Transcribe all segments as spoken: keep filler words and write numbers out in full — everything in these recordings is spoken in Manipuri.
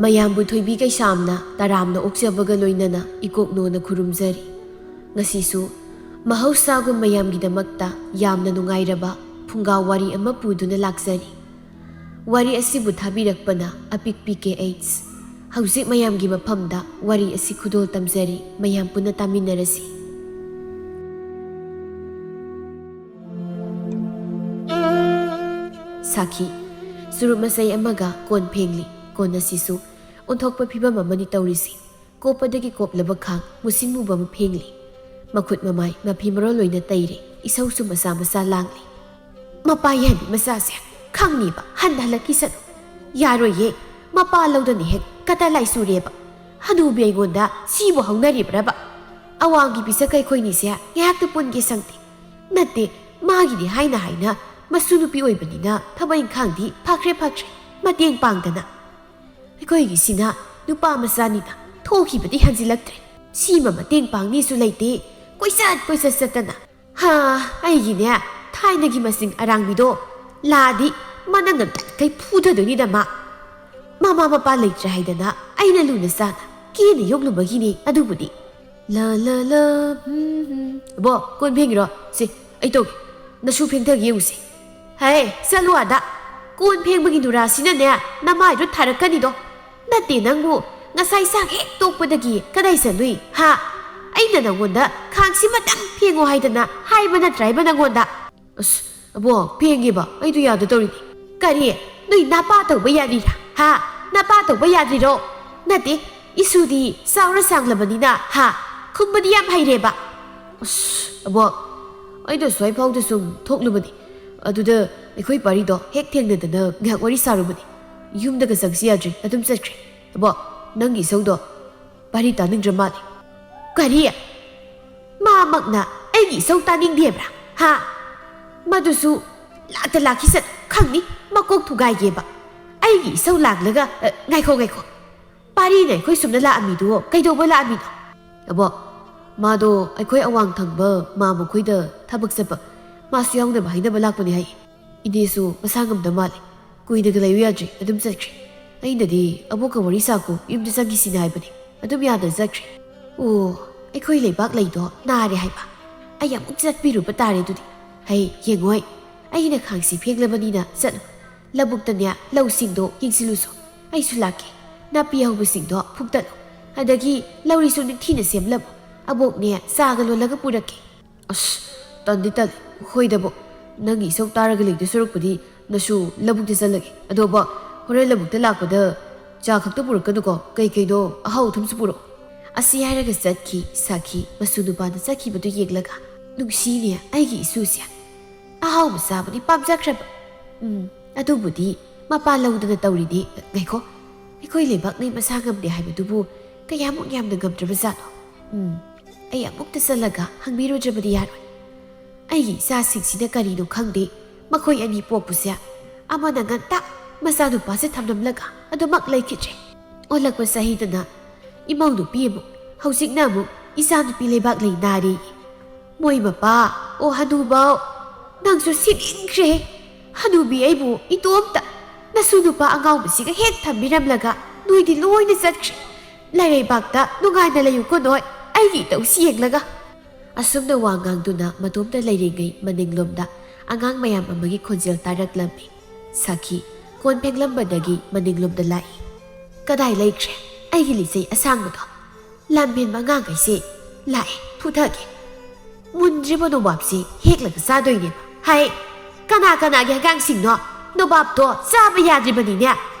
ꯃꯌꯥꯝꯕꯨ ꯊꯣꯏꯕꯤ ꯀꯩꯁꯥꯝꯅ ꯇꯔꯥꯝꯅ ꯑꯣꯛꯆꯕꯒ ꯂꯣꯏꯅꯅ ꯏꯀꯣꯛꯅꯣꯅ ꯈꯨꯔꯨꯝꯖꯔꯤ꯫ ꯉꯁꯤꯁꯨ ꯃꯍꯧꯁꯥꯒꯨꯝ ꯃꯌꯥꯝꯒꯤꯗꯃꯛꯇ ꯌꯥꯝꯅ ꯅꯨꯡꯉꯥꯏꯔꯕ ꯐꯨꯡꯒꯥ ꯋꯥꯔꯤ ꯑꯃ ꯄꯨꯗꯨꯅ ꯂꯥꯛꯆꯔꯤ꯫ ꯋꯥꯔꯤ ꯑꯁꯤꯕꯨ ꯊꯥꯕꯤꯔꯛꯄꯅ ꯑꯄꯤꯛꯄꯤ ꯀꯦ ꯑꯩꯆ꯫ ꯍꯧꯖꯤꯛ ꯃꯌꯥꯝꯒꯤ ꯃꯐꯝꯗ ꯋꯥꯔꯤ ꯑꯁꯤ ꯈꯨꯗꯣꯜ ꯇꯝꯖꯔꯤ, ꯃꯌꯥꯝ ꯄꯨꯟꯅ ꯇꯥꯃꯤꯟꯅꯔꯁꯤ꯫ ꯁꯥꯈꯤ, ꯆꯨꯔꯨꯞ ꯃꯆꯩ ꯑꯃꯒ ꯀꯣꯟ ꯐꯦꯡꯂꯤ꯫ ꯀꯣꯟ ꯑꯁꯤꯁꯨ ꯑꯣꯟꯊꯣꯛꯄ ꯐꯤꯕꯝ ꯑꯃꯅꯤ ꯇꯧꯔꯤꯁꯤ꯫ ꯀꯣꯞꯄꯗꯒꯤ ꯀꯣꯞꯂꯕ ꯈꯥꯡ ꯃꯨꯁꯤꯟ ꯃꯨꯕ ꯑꯃ ꯐꯦꯡꯂꯤ꯫ ꯃꯈꯨꯠ ꯃꯃꯥꯏ ꯃꯐꯤ ꯃꯔꯣꯜ ꯂꯣꯏꯅ ꯇꯩꯔꯦ꯫ ꯏꯁꯧꯁꯨ ꯃꯆꯥ ꯃꯆꯥ ꯂꯥꯡꯂꯤ꯫ ꯃꯄꯥ ꯌꯥꯏꯕꯤ ꯃꯆꯥꯁꯦ ꯈꯪꯅꯤꯕ ꯍꯟ ꯍꯜꯂꯛꯈꯤꯁꯅꯨ꯫ ꯌꯥꯔꯣꯏꯌꯦ, ꯃꯄꯥ ꯂꯧꯗꯅ ꯍꯦꯛ ꯀꯇ ꯂꯥꯏ ꯆꯨꯔꯦꯕ꯫ ꯍꯅꯨꯕꯤ ꯑꯩꯉꯣꯟꯗ ꯁꯤꯕꯨ ꯍꯧꯅꯔꯤꯕ꯭ꯔꯕ? ꯑꯋꯥꯡꯒꯤ ꯄꯤꯁꯛ ꯑꯩꯈꯣꯏꯅꯤꯁꯦ ꯉꯥꯏꯍꯥꯛꯇ ꯄꯨꯟꯒꯦ ꯁꯪꯗꯦ꯫ ꯅꯠꯇꯦ, ꯃꯥꯒꯤꯗꯤ ꯍꯥꯏꯅ ꯍꯥꯏꯅ ꯃꯁꯨ ꯅꯨꯄꯤ ꯑꯣꯏꯕꯅꯤꯅ ꯊꯕꯛ ꯏꯪꯈꯥꯡꯗꯤ ꯐꯈ꯭ꯔꯦ ꯐꯈ꯭ꯔꯦ ꯃꯇꯦꯡ ꯄꯥꯡꯗꯅ꯫ ꯑꯩꯈꯣꯏꯒꯤꯁꯤꯅ ꯅꯨꯄꯥ ꯃꯆꯥꯅꯤꯅ ꯊꯣꯛꯈꯤꯕꯗꯤ ꯍꯟꯖꯤꯜꯂꯛꯇ꯭ꯔꯦ꯫ ꯁꯤꯃ ꯃꯇꯦꯡ ꯄꯥꯡꯅꯤꯁꯨ ꯂꯩꯇꯦ, ꯀꯣꯏꯆꯠ ꯀꯣꯏꯆꯠ ꯆꯠꯇꯅ꯫ ꯍꯥ, ꯑꯩꯒꯤꯅꯦ ꯊꯥꯏꯅꯒꯤ ꯃꯁꯤꯡ ꯑꯔꯥꯡꯕꯤꯗꯣ ꯂꯥꯛꯑꯗꯤ ꯃꯅꯪꯅ ꯀꯩ ꯐꯨꯊꯗꯣꯏꯅꯤꯗ ꯃꯥ꯫ ꯃꯃꯥ ꯃꯄꯥ ꯂꯩꯇ꯭ꯔꯦ ꯍꯥꯏꯗꯅ ꯑꯩꯅ ꯂꯨꯅ ꯆꯥꯅ ꯀꯦꯅ ꯌꯣꯛꯂꯨꯕꯒꯤꯅꯦ ꯑꯗꯨꯕꯨꯗꯤ꯫ ꯂ ꯂ ꯂ ꯎꯝ, ꯎꯝ꯫ ꯑꯕꯣ, ꯀꯣꯟ ꯐꯦꯡꯉꯤꯔꯣ? ꯁꯦ, ꯑꯩ ꯇꯧꯒꯦ꯫ ꯅꯁꯨ ꯐꯦꯡꯊꯒꯦ ꯌꯦꯡꯉꯨꯁꯦ꯫ ꯍꯦ, ꯆꯠꯂꯨ ꯑꯥꯗ꯫ ꯀꯣꯟ ꯐꯦꯡꯕꯒꯤ ꯅꯨꯔꯥꯁꯤꯅꯅꯦ ꯅꯃꯥꯏꯗꯣ ꯊꯥꯔꯛꯀꯅꯤꯗꯣ꯫ ꯅꯠꯇꯦ ꯅꯪꯕꯨ, ꯉꯁꯥꯏ ꯆꯥꯛ ꯍꯦꯛ ꯇꯣꯛꯄꯗꯒꯤ ꯀꯗꯥꯏ ꯆꯠꯂꯨꯏ? ꯍꯥ? ꯑꯩꯅ ꯅꯪꯉꯣꯟꯗ ꯈꯥꯡꯁꯤꯃꯇꯪ ꯐꯦꯡꯉꯣ ꯍꯥꯏꯗꯅ ꯍꯥꯏꯕ ꯅꯠꯇ꯭ꯔꯥ ꯍꯥꯏꯕ ꯅꯪꯉꯣꯟꯗ? ꯑꯁ, ꯑꯕꯣ, ꯐꯦꯡꯒꯦꯕ, ꯑꯩꯗꯣ ꯌꯥꯗ ꯇꯧꯔꯤꯅꯤ꯫ ꯀꯔꯤ? ꯅꯣꯏ ꯅꯄꯥ ꯇꯧꯕ ꯌꯥꯔꯤꯔꯥ? ꯍꯥ? ꯅꯄꯥ ꯇꯧꯕ ꯌꯥꯗ꯭ꯔꯤꯔꯣ? ꯅꯠꯇꯦ, ꯏꯁꯨꯗꯤ ꯆꯥꯎꯔ ꯁꯥꯡꯂꯕꯅꯤꯅ, ꯍꯥ? ꯈꯨꯝꯕꯗꯤ ꯌꯥꯝ ꯍꯩꯔꯦꯕ꯫ ꯑꯁ, ꯑꯕꯣ, ꯑꯩꯗꯣ ꯁ꯭ꯋꯥꯏ ꯐꯥꯎꯗ ꯁꯨꯝ ꯊꯣꯛꯂꯨꯕꯅꯤ꯫ ꯑꯗꯨꯗ ꯑꯩꯈꯣꯏ ꯄꯥꯔꯤꯗꯣ ꯍꯦꯛ ꯊꯦꯡꯅꯗꯅ ꯉꯥꯏꯍꯥꯛ ꯋꯥꯔꯤ ꯁꯥꯔꯨꯕꯅꯤ꯫ ꯌꯨꯝꯗꯒ ꯆꯪꯁꯤ ꯌꯥꯗ꯭ꯔꯤ, ꯑꯗꯨꯝ ꯆꯠꯈ꯭ꯔꯦ꯫ ꯑꯕꯣ, ꯅꯪꯒꯤ ꯏꯁꯧꯗꯣ ꯄꯥꯔꯤ ꯇꯥꯅꯤꯡꯗ꯭ꯔ ꯃꯥꯜꯂꯦ꯫ ꯀꯔꯤ? ꯃꯥꯃꯛꯅ ꯑꯩꯒꯤ ꯏꯁꯧ ꯇꯥꯅꯤꯡꯗꯦꯕ꯭ꯔꯥ? ꯍꯥ? ꯃꯗꯨꯁꯨ ꯂꯥꯛꯇ ꯂꯥꯛꯈꯤꯁꯅꯨ, ꯈꯪꯅꯤ, ꯃꯀꯣꯛ ꯊꯨꯒꯥꯏꯒꯦꯕ꯫ ꯑꯩꯒꯤ ꯏꯁꯧ ꯂꯥꯡꯂꯒ, ꯑ, ꯉꯥꯏꯈꯣ, ꯉꯥꯏꯈꯣ꯫ ꯄꯥꯔꯤꯅ ꯑꯩꯈꯣꯏ ꯁꯨꯝꯅ ꯂꯥꯛꯑꯝꯃꯤꯗꯨ ꯀꯩꯗꯧꯕ ꯂꯥꯛꯑꯝꯃꯤꯅꯣ? ꯑꯕꯣ, ꯃꯥꯗꯣ ꯑꯩꯈꯣꯏ ꯑꯋꯥꯡ ꯊꯪꯕ ꯃꯥ ꯃꯈꯣꯏꯗ ꯊꯕꯛ ꯆꯠꯄ, ꯃꯥꯁꯨ ꯌꯥꯎꯅꯕ ꯍꯥꯏꯅꯕ ꯂꯥꯛꯄꯅꯤ ꯍꯥꯏ꯫ ꯏꯅꯦꯁꯨ ꯃꯁꯥ ꯉꯝꯗ ꯃꯥꯜꯂꯦ, ꯀꯨꯏꯅꯒ ꯂꯩꯌꯨ ꯌꯥꯗ꯭ꯔꯤ, ꯑꯗꯨꯝ ꯆꯠꯈ꯭ꯔꯦ꯫ ꯑꯩꯅꯗꯤ ꯑꯕꯣꯛꯀ ꯋꯥꯔꯤ ꯁꯥꯀꯣ ꯌꯨꯝꯗ ꯆꯪꯈꯤꯁꯤꯅ ꯍꯥꯏꯕꯅꯤ꯫ ꯑꯗꯨꯝ ꯌꯥꯗ ꯆꯠꯈ꯭ꯔꯦ꯫ ꯑꯣ, ꯑꯩꯈꯣꯏ ꯂꯩꯕꯥꯛ ꯂꯩꯗꯣ ꯅꯥꯔꯦ ꯍꯥꯏꯕ꯫ ꯑꯩ ꯑꯃꯨꯛ ꯆꯠꯄꯤꯔꯨꯕ ꯇꯥꯔꯦ ꯑꯗꯨꯗꯤ꯫ ꯍꯩ, ꯌꯦꯡꯉꯣꯏ꯫ ꯑꯩꯅ ꯈꯥꯡꯁꯤ ꯐꯦꯡꯂꯕꯅꯤꯅ ꯆꯠꯂꯨ꯫ ꯂꯧꯕꯨꯛꯇꯅꯦ ꯂꯧꯁꯤꯡꯗꯣ ꯌꯦꯡꯁꯤꯜꯂꯨꯁꯣ꯫ ꯑꯩꯁꯨ ꯂꯥꯛꯀꯦ꯫ ꯅꯥꯄꯤ ꯍꯧꯕꯁꯤꯡꯗꯣ ꯐꯨꯛꯇꯠꯂꯨ꯫ ꯑꯗꯒꯤ ꯂꯧꯔꯤꯁꯨ ꯅꯤꯡꯊꯤꯅ ꯁꯦꯝꯂꯝꯃꯨ꯫ ꯑꯕꯣꯛꯅꯦ ꯆꯥꯒ ꯂꯣꯜꯂꯒ ꯄꯨꯔꯛꯀꯦ꯫ ꯑꯁ, ꯇꯟꯗꯤ ꯇꯜꯂꯦ꯫ ꯍꯣꯏꯗꯕꯣ, ꯅꯪꯒꯤ ꯏꯁꯧ ꯇꯥꯔꯒ ꯂꯩꯗꯣꯏ ꯁꯔꯨꯛꯄꯨꯗꯤ ꯅꯁꯨ ꯂꯧꯕꯨꯛꯇ ꯆꯠꯂꯒꯦ꯫ ꯑꯗꯣ ꯕꯣ, ꯍꯣꯔꯦꯟ ꯂꯧꯕꯨꯛꯇ ꯂꯥꯛꯄꯗ ꯆꯥ ꯈꯛꯇ ꯄꯨꯔꯛꯀꯅꯨꯀꯣ, ꯀꯩ ꯀꯩꯅꯣ ꯑꯍꯥꯎ ꯑꯊꯨꯝꯁꯨ ꯄꯨꯔꯛꯑꯣ꯫ ꯑꯁꯤ ꯍꯥꯏꯔꯒ ꯆꯠꯈꯤ ꯁꯥꯈꯤ, ꯃꯁꯨ ꯅꯨꯄꯥꯅ ꯆꯠꯈꯤꯕꯗꯨ ꯌꯦꯡꯂꯒ꯫ ꯅꯨꯡꯁꯤꯅꯦ ꯑꯩꯒꯤ ꯏꯁꯨꯁꯦ꯫ ꯑꯍꯥꯎꯕ ꯆꯥꯕꯗꯤ ꯄꯥꯝꯖꯈ꯭ꯔꯕ꯫ ꯎꯝ, ꯑꯗꯨꯕꯨꯗꯤ ꯃꯄꯥ ꯂꯧꯗꯅ ꯇꯧꯔꯤꯅꯤ꯫ ꯉꯥꯏꯈꯣ, ꯑꯩꯈꯣꯏ ꯂꯩꯕꯥꯛꯅ ꯃꯁꯥ ꯉꯝꯗꯦ ꯍꯥꯏꯕꯗꯨꯕꯨ ꯀꯌꯥꯃꯨꯛ ꯌꯥꯝꯅ ꯉꯝꯗ꯭ꯔꯕꯖꯥꯠꯅꯣ? ꯎꯝ, ꯑꯩ ꯑꯃꯨꯛꯇ ꯆꯠꯂꯒ ꯍꯪꯕꯤꯔꯨꯗ꯭ꯔꯕꯗꯤ ꯌꯥꯔꯣꯏ꯫ ꯑꯩꯒꯤ ꯏꯆꯥꯁꯤꯡꯁꯤꯅ ꯀꯔꯤꯅꯣ ꯈꯪꯗꯦ, ꯃꯈꯣꯏ ꯑꯅꯤ ꯄꯣꯛꯄꯁꯦ ꯑꯃꯅ ꯉꯟꯇꯥ ꯃꯆꯥꯅꯨꯄꯥꯁꯦ ꯊꯝꯂꯝꯂꯒ ꯑꯗꯨꯃꯛ ꯂꯩꯈꯤꯗ꯭ꯔꯦ꯫ ꯑꯣꯜꯂꯛꯄ ꯆꯍꯤꯗꯅ ꯏꯃꯧ ꯅꯨꯄꯤ ꯑꯃꯨꯛ, ꯍꯧꯖꯤꯛꯅ ꯑꯃꯨꯛ ꯏꯆꯥ ꯅꯨꯄꯤ ꯂꯩꯕꯥꯛ ꯂꯩ ꯅꯥꯔꯦ꯫ ꯃꯣꯏ ꯃꯄꯥ, ꯑꯣ ꯍꯅꯨꯕꯧ, ꯅꯪꯁꯨ ꯁꯤꯅꯤꯡꯈ꯭ꯔꯦ꯫ ꯍꯅꯨꯕꯤ ꯑꯩꯕꯨ ꯏꯇꯣꯝꯇ ꯅꯁꯨ ꯅꯨꯄꯥ ꯑꯉꯥꯎꯕꯁꯤꯒ ꯍꯦꯛ ꯊꯝꯕꯤꯔꯝꯂꯒ ꯅꯣꯏꯗꯤ ꯂꯣꯏꯅ ꯆꯠꯈ꯭ꯔꯦ꯫ ꯂꯩꯔꯩꯕꯥꯛꯇ ꯅꯨꯡꯉꯥꯏꯅ ꯂꯩꯌꯨꯀꯣ ꯅꯣꯏ, ꯑꯩꯒꯤ ꯏꯇꯧꯁꯤ ꯌꯦꯡꯂꯒ꯫ ꯑꯁꯨꯝꯅ ꯋꯥ ꯉꯥꯡꯗꯨꯅ ꯃꯇꯣꯝꯇ ꯂꯩꯔꯤꯉꯩ ꯃꯅꯤꯡꯂꯣꯝꯗ ꯑꯉꯥꯡ ꯃꯌꯥꯝ ꯑꯃꯒꯤ ꯈꯣꯟꯖꯦꯜ ꯇꯥꯔꯛꯂꯝꯃꯤ꯫ ꯁꯥꯈꯤ ꯀꯣꯟ ꯐꯦꯡꯂꯝꯕꯗꯒꯤ ꯃꯅꯤꯡꯂꯣꯝꯗ ꯂꯥꯛꯏ꯫ ꯀꯗꯥꯏ ꯂꯩꯈ꯭ꯔꯦ ꯑꯩꯒꯤ ꯂꯤꯆꯩ ꯑꯁꯥꯡꯕꯗꯣ? ꯂꯝꯍꯦꯟꯕ ꯑꯉꯥꯡꯈꯩꯁꯦ ꯂꯥꯛꯑꯦ, ꯐꯨꯊꯒꯦ꯫ ꯃꯨꯟꯗ꯭ꯔꯤꯕ ꯅꯣꯕꯥꯞꯁꯤ ꯍꯦꯛꯂꯒ ꯆꯥꯗꯣꯏꯅꯦꯕ꯫ ꯍꯥꯏ, ꯀꯅꯥ ꯀꯅꯥꯒꯤ ꯑꯉꯥꯡꯁꯤꯡꯅꯣ ꯅꯣꯕꯥꯞꯇꯣ ꯆꯥꯕ ꯌꯥꯗ꯭ꯔꯤꯕꯅꯤꯅꯦ?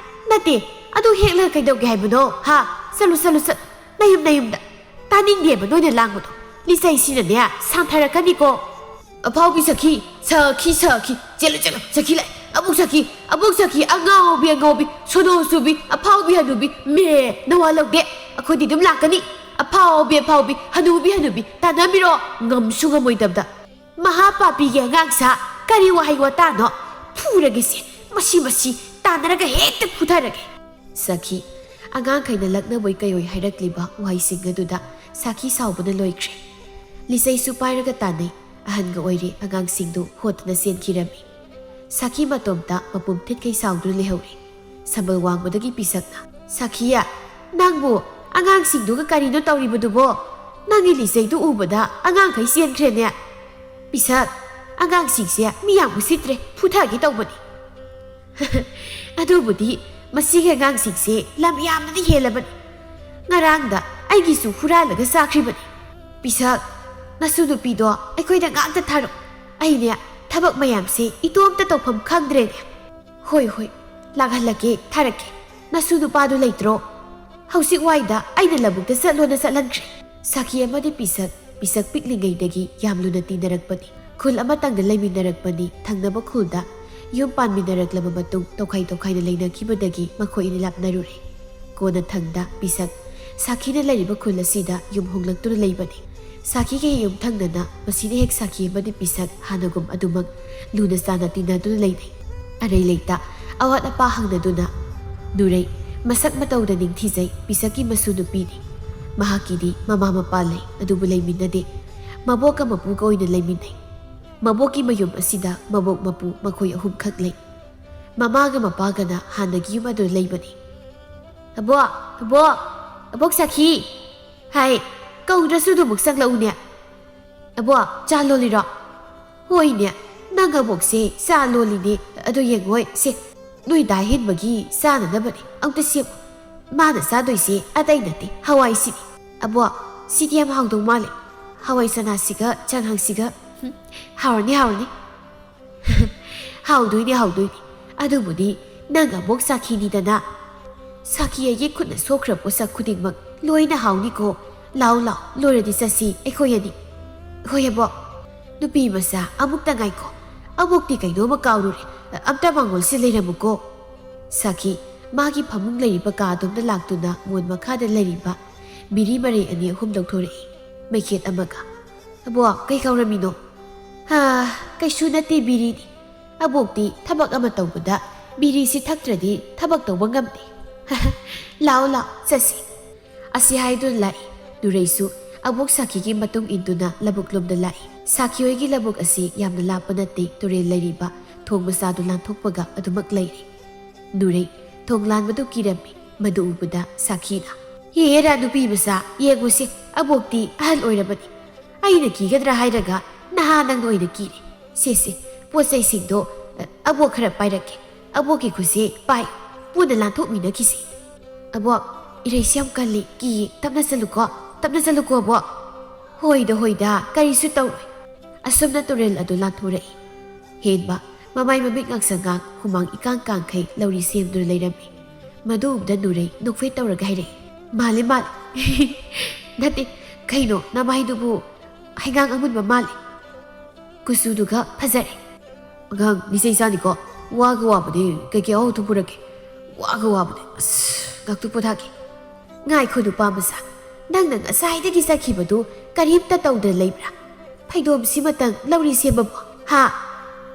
ꯅꯠꯇꯦ, ꯑꯗꯨ ꯍꯦꯛꯂꯒ ꯀꯩꯗꯧꯒꯦ ꯍꯥꯏꯕꯅꯣ? ꯍꯥ? ꯆꯠꯂꯨ, ꯆꯠꯂꯨ, ꯆꯠꯂꯨ꯫ ꯅꯌꯨꯝ, ꯅꯌꯨꯝꯗ꯫ ꯇꯥꯅꯤꯡꯗꯦꯕ ꯅꯣꯏꯅ ꯂꯥꯡꯕꯗꯣ꯫ ꯂꯤꯆꯩꯁꯤꯅꯅꯦ ꯁꯥꯟꯊꯔꯛꯀꯅꯤꯀꯣ꯫ ꯑꯐꯥꯎꯕꯤ ꯁꯈꯤ, ꯁꯈꯤ, ꯁꯈꯤ, ꯆꯦꯜꯂꯨ, ꯆꯦꯜꯂꯨ, ꯁꯈꯤ ꯂꯥꯛꯑꯦ꯫ ꯑꯕꯣꯛ ꯁꯈꯤ, ꯑꯕꯣꯛ ꯁꯈꯤ, ꯑꯉꯥꯎꯕꯤ, ꯑꯉꯥꯎꯕꯤ, ꯁꯣꯅꯣ ꯁꯨꯕꯤ, ꯑꯐꯥꯎꯕꯤ ꯍꯅꯨꯕꯤ, ꯃꯦ, ꯅꯋꯥ ꯂꯧꯗꯦ꯫ ꯑꯩꯈꯣꯏꯗꯤ ꯑꯗꯨꯝ ꯂꯥꯛꯀꯅꯤ꯫ ꯑꯐꯥꯎꯕꯤ, ꯑꯐꯥꯎꯕꯤ, ꯍꯅꯨꯕꯤ, ꯍꯅꯨꯕꯤ, ꯇꯥꯟꯅꯕꯤꯔꯣ꯫ ꯉꯝꯁꯨ ꯉꯝꯃꯣꯏꯗꯕꯗ꯫ ꯃꯍꯥ ꯄꯥꯄꯤꯒꯤ ꯑꯉꯥꯡ ꯁꯥ, ꯀꯔꯤ ꯋꯥꯍꯩ ꯋꯥꯇꯥꯅꯣ? ꯐꯨꯔꯒꯦꯁꯦ, ꯃꯁꯤ, ꯃꯁꯤ, ꯇꯥꯟꯅꯔꯒ ꯍꯦꯛꯇ ꯐꯨꯊꯔꯒꯦ꯫ ꯁꯈꯤ, ꯑꯉꯥꯡꯈꯩꯅ ꯂꯛꯅꯕꯣꯏ ꯀꯩꯑꯣꯏ ꯍꯥꯏꯔꯛꯂꯤꯕ ꯋꯥꯍꯩꯁꯤꯡ ꯑꯗꯨꯗ ꯁꯥꯈꯤ ꯁꯥꯎꯕꯅ ꯂꯣꯏꯈ꯭ꯔꯦ꯫ ꯂꯤꯆꯩꯁꯨ ꯄꯥꯏꯔꯒ ꯇꯥꯟꯅꯩ꯫ ꯑꯍꯟꯒ ꯑꯣꯏꯔꯦ ꯑꯉꯥꯡꯁꯤꯡꯗꯨ ꯍꯣꯠꯇꯅ ꯆꯦꯟꯈꯤꯔꯝꯃꯤ꯫ ꯁꯥꯈꯤ ꯃꯇꯣꯝꯇ ꯃꯄꯨꯝ ꯊꯤꯠꯈꯩ ꯁꯥꯎꯗꯨꯅ ꯂꯩꯍꯧꯔꯦ꯫ ꯁꯝꯕꯜ ꯋꯥꯡꯃꯗꯒꯤ ꯄꯤꯁꯛꯅ, "ꯁꯥꯈꯤꯌꯥ, ꯅꯪꯕꯨ ꯑꯉꯥꯡꯁꯤꯡꯗꯨꯒ ꯀꯔꯤꯅꯣ ꯇꯧꯔꯤꯕꯗꯨꯕꯣ? ꯅꯪꯒꯤ ꯂꯤꯆꯩꯗꯨ ꯎꯕꯗ ꯑꯉꯥꯡꯈꯩ ꯆꯦꯟꯈ꯭ꯔꯦꯅꯦ꯫ ꯄꯤꯁꯛ, ꯑꯉꯥꯡꯁꯤꯡꯁꯦ ꯃꯤ ꯌꯥꯝ ꯎꯁꯤꯠꯇ꯭ꯔꯦ, ꯐꯨꯊꯒꯦ ꯇꯧꯕꯅꯤ꯫" "ꯑꯗꯨꯕꯨꯗꯤ ꯃꯁꯤꯒꯤ ꯑꯉꯥꯡꯁꯤꯡꯁꯦ ꯂꯝ ꯌꯥꯝꯅꯗꯤ ꯍꯦꯜꯂꯕꯅꯤ꯫ ꯉꯔꯥꯡꯗ ꯑꯩꯒꯤꯁꯨ ꯍꯨꯔꯥꯜꯂꯒ ꯆꯥꯈ꯭ꯔꯤꯕꯅꯤ꯫ ꯄꯤꯁꯛ, ꯅꯁꯨ ꯅꯨꯄꯤꯗꯣ ꯑꯩꯈꯣꯏꯗ ꯉꯥꯛꯇ ꯊꯥꯔꯛ꯫ ꯑꯩꯅꯦ ꯊꯕꯛ ꯃꯌꯥꯝꯁꯦ ꯏꯇꯣꯝꯇ ꯇꯧꯐꯝ ꯈꯪꯗ꯭ꯔꯦꯅꯦ꯫" "ꯍꯣꯏ, ꯍꯣꯏ, ꯂꯥꯛꯍꯜꯂꯛꯀꯦ, ꯊꯥꯔꯛꯀꯦ꯫ ꯅꯁꯨ ꯅꯨꯄꯥꯗꯨ ꯂꯩꯇ꯭ꯔꯣ? ꯍꯧꯖꯤꯛ ꯋꯥꯏꯗ ꯑꯩꯅ ꯂꯧꯕꯨꯛꯇ ꯆꯠꯂꯣꯅ ꯆꯠꯍꯟꯈ꯭ꯔꯦ꯫" ꯁꯥꯈꯤ ꯑꯃꯗꯤ ꯄꯤꯁꯛ, ꯄꯤꯁꯛ ꯄꯤꯛꯂꯤꯉꯩꯗꯒꯤ ꯌꯥꯝ ꯂꯨꯅ ꯇꯤꯟꯅꯔꯛꯄꯅꯤ꯫ ꯈꯨꯜ ꯑꯃꯇꯪꯗ ꯂꯩꯃꯤꯟꯅꯔꯛꯄꯅꯤ꯫ ꯊꯪꯅꯕ ꯈꯨꯜꯗ ꯌꯨꯝ ꯄꯥꯟꯃꯤꯟꯅꯔꯛꯂꯕ ꯃꯇꯨꯡ ꯇꯣꯈꯥꯏ ꯇꯣꯈꯥꯏꯅ ꯂꯩꯅꯈꯤꯕꯗꯒꯤ ꯃꯈꯣꯏ ꯑꯅꯤ ꯂꯥꯞꯅꯔꯨꯔꯦ꯫ ꯀꯣꯟꯅꯊꯪꯗ ꯄꯤꯁꯛ ꯁꯥꯈꯤꯅ ꯂꯩꯔꯤꯕ ꯈꯨꯜ ꯑꯁꯤꯗ ꯌꯨꯝ ꯍꯣꯡꯂꯛꯇꯨꯅ ꯂꯩꯕꯅꯤ꯫ ꯁꯥꯈꯤꯒꯤ ꯌꯨꯝꯊꯪꯅꯅ ꯃꯁꯤꯅ ꯍꯦꯛ ꯁꯥꯈꯤ ꯑꯃꯗꯤ ꯄꯤꯁꯛ ꯍꯥꯟꯅꯒꯨꯝ ꯑꯗꯨꯃꯛ ꯂꯨꯅ ꯆꯥꯟꯅ ꯇꯤꯟꯅꯗꯨꯅ ꯂꯩꯅꯩ꯫ ꯑꯔꯩ ꯂꯩꯇ, ꯑꯋꯥꯠ ꯑꯄꯥ ꯍꯪꯅꯗꯨꯅ꯫ ꯅꯨꯔꯩ, ꯃꯁꯛ ꯃꯇꯧꯗ ꯅꯤꯡꯊꯤꯖꯩ, ꯄꯤꯁꯛꯀꯤ ꯃꯁꯨ ꯅꯨꯄꯤꯅꯤ꯫ ꯃꯍꯥꯛꯀꯤꯗꯤ ꯃꯃꯥ ꯃꯄꯥ ꯂꯩ, ꯑꯗꯨꯕꯨ ꯂꯩꯃꯤꯟꯅꯗꯦ꯫ ꯃꯕꯣꯛꯀ ꯃꯄꯨꯒ ꯑꯣꯏꯅ ꯂꯩꯃꯤꯟꯅꯩ꯫ ꯃꯕꯣꯛꯀꯤ ꯃꯌꯨꯝ ꯑꯁꯤꯗ ꯃꯕꯣꯛ ꯃꯄꯨ ꯃꯈꯣꯏ ꯑꯍꯨꯝꯈꯛ ꯂꯩ꯫ ꯃꯃꯥꯒ ꯃꯄꯥꯒꯅ ꯍꯥꯟꯅꯒꯤ ꯌꯨꯝ ꯑꯗꯨꯗ ꯂꯩꯕꯅꯤ꯫ "ꯑꯕꯣꯛ, ꯑꯕꯣꯛ, ꯑꯕꯣꯛ ꯁꯥꯈꯤ! ꯍꯥꯏ, ꯀꯧꯗ꯭ꯔꯁꯨ ꯑꯗꯨꯃꯨꯛ ꯆꯪꯂꯛꯎꯅꯦ꯫" "ꯑꯕꯣꯛ, ꯆꯥ ꯂꯣꯜꯂꯤꯔꯣ?" "ꯍꯣꯏꯅꯦ, ꯅꯪ ꯑꯕꯣꯛꯁꯦ ꯆꯥ ꯂꯣꯜꯂꯤꯅꯦ꯫ ꯑꯗꯣ ꯌꯦꯡꯉꯣꯏ, ꯁꯦ, ꯅꯣꯏ ꯗꯥ ꯍꯦꯟꯕꯒꯤ ꯆꯥꯅꯅꯕꯅꯦ, ꯑꯝꯇ ꯁꯦꯝꯃꯨ꯫ ꯃꯥꯅ ꯆꯥꯗꯣꯏꯁꯦ ꯑꯇꯩ ꯅꯠꯇꯦ, ꯍꯋꯥꯏꯁꯤꯅꯤ꯫ ꯑꯕꯣꯛ, ꯁꯤꯗꯤ ꯌꯥꯝ ꯍꯥꯎꯗꯧ ꯃꯥꯜꯂꯦ꯫ ꯍꯋꯥꯏ ꯆꯅꯥꯁꯤꯒ ꯆꯉꯥꯡꯁꯤꯒ, ꯍꯨꯝ, ꯍꯥꯎꯔꯅꯤ, ꯍꯥꯎꯔꯅꯤ꯫" "ꯍꯥꯎꯗꯣꯏꯅꯦ, ꯍꯥꯎꯗꯣꯏꯅꯦ꯫ ꯑꯗꯨꯕꯨꯗꯤ ꯅꯪ ꯑꯕꯣꯛ ꯁꯥꯈꯤꯅꯤꯗꯅ꯫" "ꯁꯥꯈꯤ ꯑꯩꯒꯤ ꯈꯨꯠꯅ ꯁꯣꯛꯈ꯭ꯔ ꯄꯣꯠꯁꯛ ꯈꯨꯗꯤꯡꯃꯛ ꯂꯣꯏꯅ ꯍꯥꯎꯅꯤꯀꯣ꯫ ꯂꯥꯎ, ꯂꯥꯎ, ꯂꯣꯏꯔꯗꯤ ꯆꯠꯁꯤ ꯑꯩꯈꯣꯏ ꯑꯅꯤ꯫" "ꯍꯣꯏ ꯑꯕꯣꯛ꯫" "ꯅꯨꯄꯤ ꯃꯆꯥ, ꯑꯃꯨꯛꯇ ꯉꯥꯏꯈꯣ꯫ ꯑꯕꯣꯛꯇꯤ ꯀꯩꯅꯣꯝꯃ ꯀꯥꯎꯔꯨꯔꯦ꯫ ꯑꯝꯇ ꯃꯥꯡꯒꯣꯜꯁꯦ ꯂꯩꯔꯝꯃꯨꯀꯣ꯫" ꯁꯥꯈꯤ ꯃꯥꯒꯤ ꯐꯃꯨꯡ ꯂꯩꯔꯤꯕ ꯀꯥ ꯑꯗꯣꯝꯗ ꯂꯥꯛꯇꯨꯅ ꯃꯣꯟ ꯃꯈꯥꯗ ꯂꯩꯔꯤꯕ ꯕꯤꯔꯤ ꯃꯔꯩ ꯑꯅꯤ ꯑꯍꯨꯝ ꯂꯧꯊꯣꯔꯛꯏ꯫ ꯃꯩꯈꯦꯠ ꯑꯃꯒ꯫ "ꯑꯕꯣꯛ, ꯀꯩ ꯀꯧꯔꯝꯃꯤꯅꯣ?" "ꯍꯥ, ꯀꯩꯁꯨ ꯅꯠꯇꯦ, ꯕꯤꯔꯤꯅꯤ꯫ ꯑꯕꯣꯛꯇꯤ ꯊꯕꯛ ꯑꯃ ꯇꯧꯕꯗ ꯕꯤꯔꯤꯁꯤ ꯊꯛꯇ꯭ꯔꯗꯤ ꯊꯕꯛ ꯇꯧꯕ ꯉꯝꯗꯦ꯫" "ꯂꯥꯛꯑꯣ, ꯂꯥꯛꯑꯣ, ꯆꯠꯁꯤ꯫" ꯑꯁꯤ ꯍꯥꯏꯗꯨꯅ ꯂꯥꯛꯏ꯫ ꯅꯨꯔꯩꯁꯨ ꯑꯕꯣꯛ ꯁꯥꯈꯤꯒꯤ ꯃꯇꯨꯡ ꯏꯟꯗꯨꯅ ꯂꯧꯕꯨꯛ ꯂꯣꯝꯗ ꯂꯥꯛꯏ꯫ ꯁꯥꯈꯤ ꯍꯣꯏꯒꯤ ꯂꯧꯕꯨꯛ ꯑꯁꯤ ꯌꯥꯝꯅ ꯂꯥꯞꯄ ꯅꯠꯇꯦ, ꯇꯨꯔꯦꯜ ꯂꯩꯔꯤꯕ ꯊꯣꯡ ꯃꯆꯥꯗꯨ ꯂꯥꯟꯊꯣꯛꯄꯒ ꯑꯗꯨꯃꯛ ꯂꯩꯔꯦ꯫ ꯅꯨꯔꯩ ꯊꯣꯡ ꯂꯥꯟꯕꯗꯨ ꯀꯤꯔꯝꯃꯤ꯫ ꯃꯗꯨ ꯎꯕꯗ ꯁꯥꯈꯤꯅ, "ꯍꯦꯔꯥ ꯅꯨꯄꯤ ꯃꯆꯥ, ꯌꯦꯡꯉꯨꯁꯦ, ꯑꯕꯣꯛꯇꯤ ꯑꯍꯜ ꯑꯣꯏꯔꯕꯅꯤ꯫ ꯑꯩꯅ ꯀꯤꯒꯗ꯭ꯔꯥ ꯍꯥꯏꯔꯒ ꯅꯍꯥ ꯅꯪꯅ ꯑꯣꯏꯅ ꯀꯤꯔꯦ꯫ ꯁꯦ ꯁꯦ, ꯄꯣꯠ ꯆꯩꯁꯤꯡꯗꯣ, ꯑ, ꯑꯕꯣꯛ ꯈꯔ ꯄꯥꯏꯔꯛꯀꯦ꯫ ꯑꯕꯣꯛꯀꯤ ꯈꯨꯠꯁꯦ ꯄꯥꯏ, ꯄꯨꯟꯅ ꯂꯥꯟꯊꯣꯛꯃꯤꯟꯅꯈꯤꯁꯤ꯫ ꯑꯕꯣꯛ, ꯏꯔꯩꯁꯤ ꯌꯥꯝ ꯀꯜꯂꯤ, ꯀꯤꯌꯦ, ꯇꯞꯅ ꯆꯠꯂꯨꯀꯣ, ꯇꯞꯅ ꯆꯠꯂꯨꯀꯣ ꯑꯕꯣꯛ꯫" "ꯍꯣꯏꯗ ꯍꯣꯏꯗ, ꯀꯔꯤꯁꯨ ꯇꯧꯔꯣꯏ꯫" ꯑꯁꯨꯝꯅ ꯇꯨꯔꯦꯜ ꯑꯗꯨ ꯂꯥꯟꯊꯣꯔꯛꯏ꯫ ꯍꯦꯟꯕ ꯃꯃꯥꯏ ꯃꯃꯤꯠ ꯉꯥꯡꯁꯪ ꯉꯥꯡ, ꯍꯨꯃꯥꯡ ꯏꯀꯥꯡ ꯀꯥꯡꯈꯩ ꯂꯧꯔꯤ ꯁꯦꯝꯗꯨꯅ ꯂꯩꯔꯝꯃꯤ꯫ ꯃꯗꯨ ꯎꯕꯗ ꯅꯨꯔꯩ ꯅꯣꯛꯐꯦꯠ ꯇꯧꯔꯒ ꯍꯥꯏꯔꯛꯏ, "ꯃꯥꯜꯂꯦ, ꯃꯥꯜꯂꯦ꯫" "ꯅꯠꯇꯦ, ꯀꯩꯅꯣ ꯅꯃꯥꯏꯗꯨꯕꯨ ꯍꯩꯉꯥꯡ ꯑꯃꯨꯟꯕ ꯃꯥꯜꯂꯦ꯫ ꯀꯨꯆꯨꯗꯨꯒ ꯐꯖꯔꯦ꯫" "ꯑꯉꯥꯡ ꯃꯤꯆꯩ ꯆꯥꯅꯤꯀꯣ꯫ ꯋꯥꯒ ꯋꯥꯕꯅꯦ, ꯀꯩꯀꯩ ꯑꯍꯥꯎ ꯑꯊꯨꯝ ꯄꯨꯔꯛꯀꯦ꯫ ꯋꯥꯒ ꯋꯥꯕꯅꯦ꯫ ꯑꯁ, ꯉꯥꯛꯇ ꯄꯣꯊꯥꯒꯦ꯫" "ꯉꯥꯏꯈꯣ ꯅꯨꯄꯥ ꯃꯆꯥ, ꯅꯪꯅ ꯉꯁꯥꯏꯗꯒꯤ ꯆꯠꯈꯤꯕꯗꯨ ꯀꯔꯤꯝꯇ ꯇꯧꯗꯅ ꯂꯩꯕ꯭ꯔꯥ? ꯐꯩꯗꯣꯝꯁꯤꯃꯇꯪ ꯂꯧꯔꯤ ꯁꯦꯝꯕꯕꯨ, ꯍꯥ?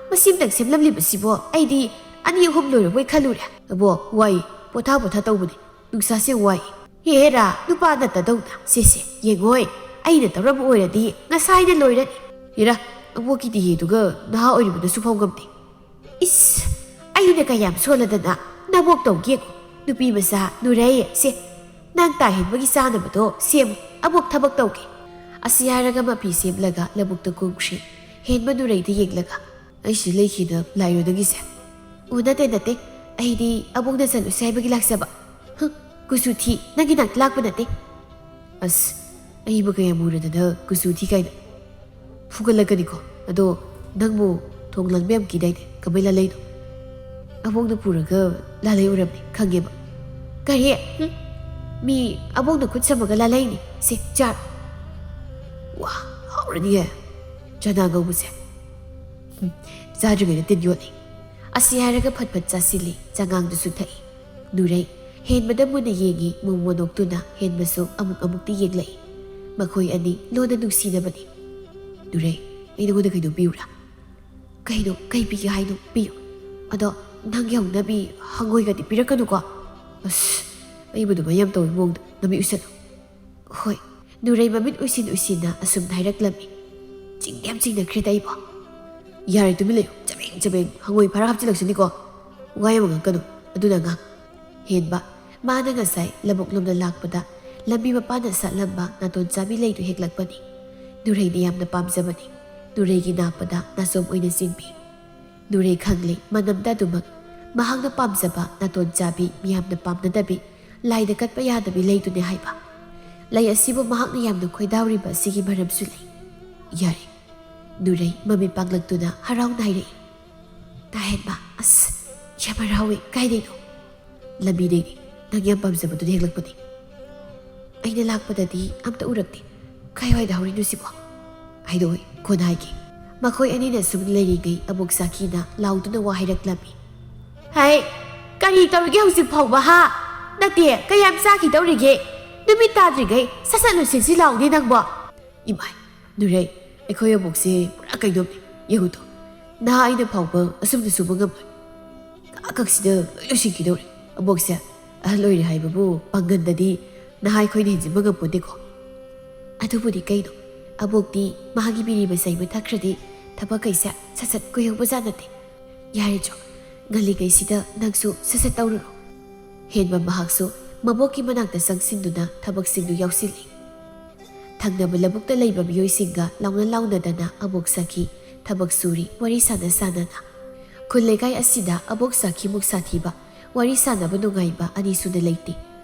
ꯃꯁꯤꯃꯇꯪ ꯁꯦꯝꯂꯝꯂꯤꯕꯁꯤꯕꯣ ꯑꯩꯗꯤ ꯑꯅꯤ ꯑꯍꯨꯝ ꯂꯣꯏꯔꯕꯣꯏ ꯈꯜꯂꯨꯔꯦ꯫" "ꯑꯕꯣ, ꯋꯥꯏ, ꯄꯣꯊꯥ ꯄꯣꯊꯥ ꯇꯧꯕꯅꯦ꯫ ꯅꯨꯡꯁꯥꯁꯦ ꯋꯥꯏ꯫" "ꯍꯦꯔꯥ, ꯅꯨꯄꯥ ꯅꯠꯇꯗꯧꯅ꯫ ꯁꯦ ꯁꯦ, ꯌꯦꯡꯉꯣꯏ, ꯑꯩꯅ ꯇꯧꯔꯝꯕ ꯑꯣꯏꯔꯗꯤ ꯉꯁꯥꯏꯅ ꯂꯣꯏꯔꯅꯤ꯫" "ꯍꯦꯔꯥ, ꯑꯕꯣꯛꯀꯤ ꯗꯤꯍꯦꯗꯨꯒ ꯅꯍꯥ ꯑꯣꯏꯔꯤꯕꯅꯁꯨ ꯐꯥꯎ ꯉꯝꯗꯦ꯫" "ꯏꯁ, ꯑꯩꯅ ꯀꯌꯥꯝ ꯁꯣꯜꯂꯗꯅ ꯅꯕꯣꯛ ꯇꯧꯒꯦꯀꯣ꯫ ꯅꯨꯄꯤ ꯃꯆꯥ ꯅꯨꯔꯩ, ꯁꯦ, ꯅꯪ ꯇꯥ ꯍꯦꯟꯕꯒꯤ ꯆꯥꯅꯕꯗꯣ ꯁꯦꯝꯃꯨ, ꯑꯕꯣꯛ ꯊꯕꯛ ꯇꯧꯒꯦ꯫" ꯑꯁꯤ ꯍꯥꯏꯔꯒ ꯃꯐꯤ ꯁꯦꯝꯂꯒ ꯂꯧꯕꯨꯛꯇ ꯀꯨꯝꯈ꯭ꯔꯦ꯫ ꯍꯦꯟꯕ ꯅꯨꯔꯩꯗ ꯌꯦꯡꯂꯒ, "ꯑꯩꯁꯤ ꯂꯩꯈꯤꯅ ꯂꯥꯏꯔꯣ ꯅꯪꯒꯤꯁꯦ?" "ꯑꯣ, ꯅꯠꯇꯦ, ꯅꯠꯇꯦ, ꯑꯩꯗꯤ ꯑꯕꯣꯛꯅ ꯆꯠꯂꯨꯁꯦ ꯍꯥꯏꯕꯒꯤ ꯂꯥꯛꯆꯕ꯫" "ꯍꯨꯝ, ꯀꯨꯆꯨ ꯊꯤ, ꯅꯪꯒꯤ ꯅꯥꯛꯇ ꯂꯥꯛꯄ ꯅꯠꯇꯦ꯫" "ꯑꯁ, ꯑꯩꯕꯨ ꯀꯌꯥꯝ ꯎꯔꯗꯅ ꯀꯨꯆꯨ ꯊꯤ ꯀꯥꯏꯅ꯫ ꯐꯨꯒꯠꯂꯛꯀꯅꯤꯀꯣ꯫ ꯑꯗꯣ ꯅꯪꯕꯨ ꯊꯣꯡ ꯂꯥꯟꯕ ꯌꯥꯝ ꯀꯤꯗꯥꯏꯅꯦ, ꯀꯃꯥꯏ ꯂꯥꯜꯂꯛꯏꯅꯣ?" "ꯑꯕꯣꯛꯅ ꯄꯨꯔꯒ ꯂꯥꯜꯂꯛꯏ ꯑꯣꯏꯔꯝꯅꯤ, ꯈꯪꯉꯦꯕ꯫" "ꯀꯔꯤ? ꯍꯨꯝ? ꯃꯤ ꯑꯕꯣꯛꯅ ꯈꯨꯠ ꯁꯝꯃꯒ ꯂꯥꯜꯂꯛꯏꯅꯦ꯫ ꯁꯦ, ꯆꯥꯔꯣ꯫" "ꯋꯥ, ꯍꯥꯎꯔꯅꯤꯌꯦ ꯆꯅꯥ ꯉꯧꯕꯁꯦ꯫ ꯍꯨꯝ, ꯆꯥꯗ꯭ꯔꯤꯉꯩꯗ ꯇꯤꯟ ꯌꯣꯠꯂꯤ꯫" ꯑꯁꯤ ꯍꯥꯏꯔꯒ ꯐꯠ ꯐꯠ ꯆꯥꯁꯤꯜꯂꯤ, ꯆꯉꯥꯡꯗꯨꯁꯨ ꯊꯛꯏ꯫ ꯅꯨꯔꯩ ꯍꯦꯟꯕꯗ ꯃꯨꯟꯅ ꯌꯦꯡꯉꯤ, ꯃꯣꯃꯣꯟ ꯅꯣꯛꯇꯨꯅ ꯍꯦꯟꯕꯁꯨ ꯑꯃꯨꯛ ꯑꯃꯨꯛꯇꯤ ꯌꯦꯡꯂꯛꯏ꯫ ꯃꯈꯣꯏ ꯑꯅꯤ ꯂꯣꯟꯅ ꯅꯨꯡꯁꯤꯅꯕꯅꯤ꯫ "ꯅꯨꯔꯩ, ꯑꯩ ꯅꯉꯣꯟꯗ ꯀꯩꯅꯣꯝ ꯄꯤꯌꯨꯔꯥ?" "ꯀꯩꯅꯣ? ꯀꯩ ꯄꯤꯒꯦ ꯍꯥꯏꯅꯣ? ꯄꯤꯌꯨ꯫ ꯑꯗꯣ ꯅꯪꯒꯤ ꯍꯧꯅꯕꯤ ꯍꯪꯉꯣꯏꯒꯗꯤ ꯄꯤꯔꯛꯀꯅꯨꯀꯣ꯫" "ꯑꯁ, ꯑꯩꯕꯨ ꯑꯗꯨꯃꯥꯏ ꯌꯥꯝ ꯇꯧꯕꯩ ꯃꯑꯣꯡꯗ, ꯅꯃꯤꯠ ꯎꯏꯁꯜꯂꯨ꯫" "ꯍꯣꯏ꯫" ꯅꯨꯔꯩ ꯃꯃꯤꯠ ꯎꯏꯁꯤꯟ ꯎꯏꯁꯤꯟꯅ ꯑꯁꯨꯝꯅ ꯍꯥꯏꯔꯛꯂꯝꯃꯤ꯫ "ꯆꯤꯡꯗꯤ ꯌꯥꯝ ꯆꯤꯡꯅꯈ꯭ꯔꯦꯗ ꯑꯩꯕꯣ꯫" "ꯌꯥꯔꯦ, ꯇꯨꯃꯤꯟ ꯂꯩꯌꯨ꯫ ꯆꯕꯦꯡ ꯆꯕꯦꯡ ꯍꯪꯉꯣꯏ ꯐꯥꯔ ꯍꯥꯞꯆꯤꯜꯂꯛꯁꯅꯤꯀꯣ꯫ ꯋꯥ ꯌꯥꯝ ꯉꯥꯡꯉꯛꯀꯅꯨ꯫ ꯑꯗꯨꯅ ꯑꯉꯥꯡ, ꯍꯦꯟꯕ, ꯃꯥꯅ ꯉꯁꯥꯏ ꯂꯧꯕꯨꯛ ꯂꯣꯝꯗ ꯂꯥꯛꯄꯗ ꯂꯝꯕꯤ ꯃꯄꯥꯟꯗ ꯁꯥꯠꯂꯝꯕ ꯅꯥꯇꯣꯟ ꯆꯥꯕꯤ ꯂꯩꯗꯨ ꯍꯦꯛꯂꯛꯄꯅꯤ꯫ ꯅꯨꯔꯩꯅ ꯌꯥꯝꯅ ꯄꯥꯝꯖꯕꯅꯤ꯫ ꯅꯨꯔꯩꯒꯤ ꯅꯥꯞꯄꯗ ꯅꯥꯆꯣꯝ ꯑꯣꯏꯅ ꯆꯤꯡꯕꯤ꯫ ꯅꯨꯔꯩ ꯈꯪꯂꯦ, ꯃꯅꯝꯗ ꯑꯗꯨꯃꯛ ꯃꯍꯥꯛꯅ ꯄꯥꯝꯖꯕ ꯅꯥꯇꯣꯟ ꯆꯥꯕꯤ, ꯃꯤꯌꯥꯝꯅ ꯄꯥꯝꯅꯗꯕꯤ, ꯂꯥꯏꯗ ꯀꯠꯄ ꯌꯥꯗꯕꯤ ꯂꯩꯗꯨꯅꯦ ꯍꯥꯏꯕ꯫ ꯂꯩ ꯑꯁꯤꯕꯨ ꯃꯍꯥꯛꯅ ꯌꯥꯝꯅ ꯈꯣꯏꯗꯥꯎꯔꯤꯕ ꯑꯁꯤꯒꯤ ꯃꯔꯝꯁꯨ ꯂꯩ꯫ ꯌꯥꯔꯦ꯫ ꯅꯨꯔꯩ ꯃꯃꯤꯠ ꯄꯥꯡꯂꯛꯇꯨꯅ ꯍꯔꯥꯎꯅ ꯍꯥꯏꯔꯛꯏ꯫ ꯇꯥꯍꯦꯟꯕ, ꯑꯁ, ꯌꯥꯝ ꯍꯔꯥꯎꯏ꯫ ꯀꯥꯏꯗꯩꯅꯣ? ꯂꯝꯕꯤꯗꯒꯤ꯫ ꯅꯪ ꯌꯥꯝ ꯄꯥꯝꯖꯕꯗꯨꯅ ꯍꯦꯛꯂꯛꯄꯅꯤ꯫ ꯑꯩꯅ ꯂꯥꯛꯄꯗꯗꯤ ꯑꯝꯇ ꯎꯔꯛꯇꯦ꯫ ꯀꯥꯏꯋꯥꯏꯗ ꯍꯧꯔꯤꯅꯣ ꯁꯤꯕꯣ? ꯍꯥꯏꯗꯣꯛꯑꯣꯏ, ꯀꯣꯟꯅ ꯍꯥꯏꯒꯦ꯫ ꯃꯈꯣꯏ ꯑꯅꯤꯅ ꯁꯨꯝ ꯂꯩꯔꯤꯉꯩ ꯑꯕꯣꯛ ꯁꯥꯈꯤꯅ ꯂꯥꯎꯗꯨꯅ ꯋꯥ ꯍꯥꯏꯔꯛꯂꯝꯃꯤ꯫ ꯍꯩ, ꯀꯔꯤ ꯇꯧꯔꯤꯒꯦ ꯍꯧꯖꯤꯛ ꯐꯥꯎꯕ, ꯍꯥ? ꯅꯠꯇꯦ, ꯀꯌꯥꯝ ꯆꯥꯈꯤꯗꯧꯔꯤꯒꯦ? ꯅꯨꯃꯤꯠ ꯇꯥꯗ꯭ꯔꯤꯉꯩ ꯁꯠ ꯁꯠ ꯂꯣꯏꯁꯤꯟꯁꯤ ꯂꯥꯎꯅꯦ ꯅꯪꯕꯣ꯫ ꯏꯃꯥꯏ, ꯅꯨꯔꯩ, ꯑꯩꯈꯣꯏ ꯑꯕꯣꯛꯁꯦ ꯄꯨꯔꯥ ꯀꯩꯅꯣꯝꯅꯤ꯫ ꯌꯦꯡꯉꯨ ꯇꯣ, ꯅꯍꯥ ꯑꯩꯅ ꯐꯥꯎꯕ ꯑꯁꯨꯝꯅ ꯁꯨꯕ ꯉꯝꯂꯣꯏ꯫ ꯀꯛ ꯀꯛꯁꯤꯗ ꯂꯣꯏ ꯂꯣꯏꯁꯤꯟꯈꯤꯗꯧꯔꯦ꯫ ꯑꯕꯣꯛꯁꯦ ꯑꯍꯜ ꯑꯣꯏꯔꯦ ꯍꯥꯏꯕꯕꯨ ꯄꯥꯡꯒꯟꯗꯗꯤ ꯅꯍꯥ ꯑꯩꯈꯣꯏꯅ ꯍꯦꯟꯖꯤꯟꯕ ꯉꯝꯄꯣꯟꯇꯦꯀꯣ꯫ ꯑꯗꯨꯕꯨꯗꯤ ꯀꯩꯅꯣ, ꯑꯕꯣꯛꯇꯤ ꯃꯍꯥꯛꯀꯤ ꯕꯤꯔꯤ ꯃꯁꯩ ꯃꯨꯠꯊꯈ꯭ꯔꯗꯤ ꯊꯕꯛ ꯀꯩꯁꯦ ꯁꯠ ꯁꯠ ꯀꯨꯏꯍꯧꯕꯖꯥꯠ ꯅꯠꯇꯦ꯫ ꯌꯥꯔꯦ ꯆꯣ, ꯉꯜꯂꯤꯉꯩꯁꯤꯗ ꯅꯪꯁꯨ ꯁꯠ ꯁꯠ ꯇꯧꯔꯨꯔꯣ꯫ ꯍꯦꯟꯕ ꯃꯍꯥꯛꯁꯨ ꯃꯕꯣꯛꯀꯤ ꯃꯅꯥꯛꯇ ꯆꯪꯁꯤꯟꯗꯨꯅ ꯊꯕꯛꯁꯤꯡꯗꯨ ꯌꯥꯎꯁꯤꯜꯂꯤ꯫ ꯊꯪꯅꯕ ꯂꯧꯕꯨꯛꯇ ꯂꯩꯕ ꯃꯤꯑꯣꯏꯁꯤꯡꯒ ꯂꯥꯎꯅ ꯂꯥꯎꯅꯗꯅ ꯑꯕꯣꯛ ꯁꯥꯈꯤ ꯊꯕꯛ ꯁꯨꯔꯤ, ꯋꯥꯔꯤ ꯁꯥꯟꯅ ꯁꯥꯟꯅꯅ꯫ ꯈꯨꯜ ꯂꯩꯀꯥꯏ ꯑꯁꯤꯗ ꯑꯕꯣꯛ ꯁꯥꯈꯤꯃꯨꯛ ꯁꯥꯊꯤꯕ, ꯋꯥꯔꯤ ꯁꯥꯟꯅꯕ ꯅꯨꯡꯉꯥꯏꯕ ꯑꯅꯤꯁꯨꯅ ꯂꯩꯇꯦ꯫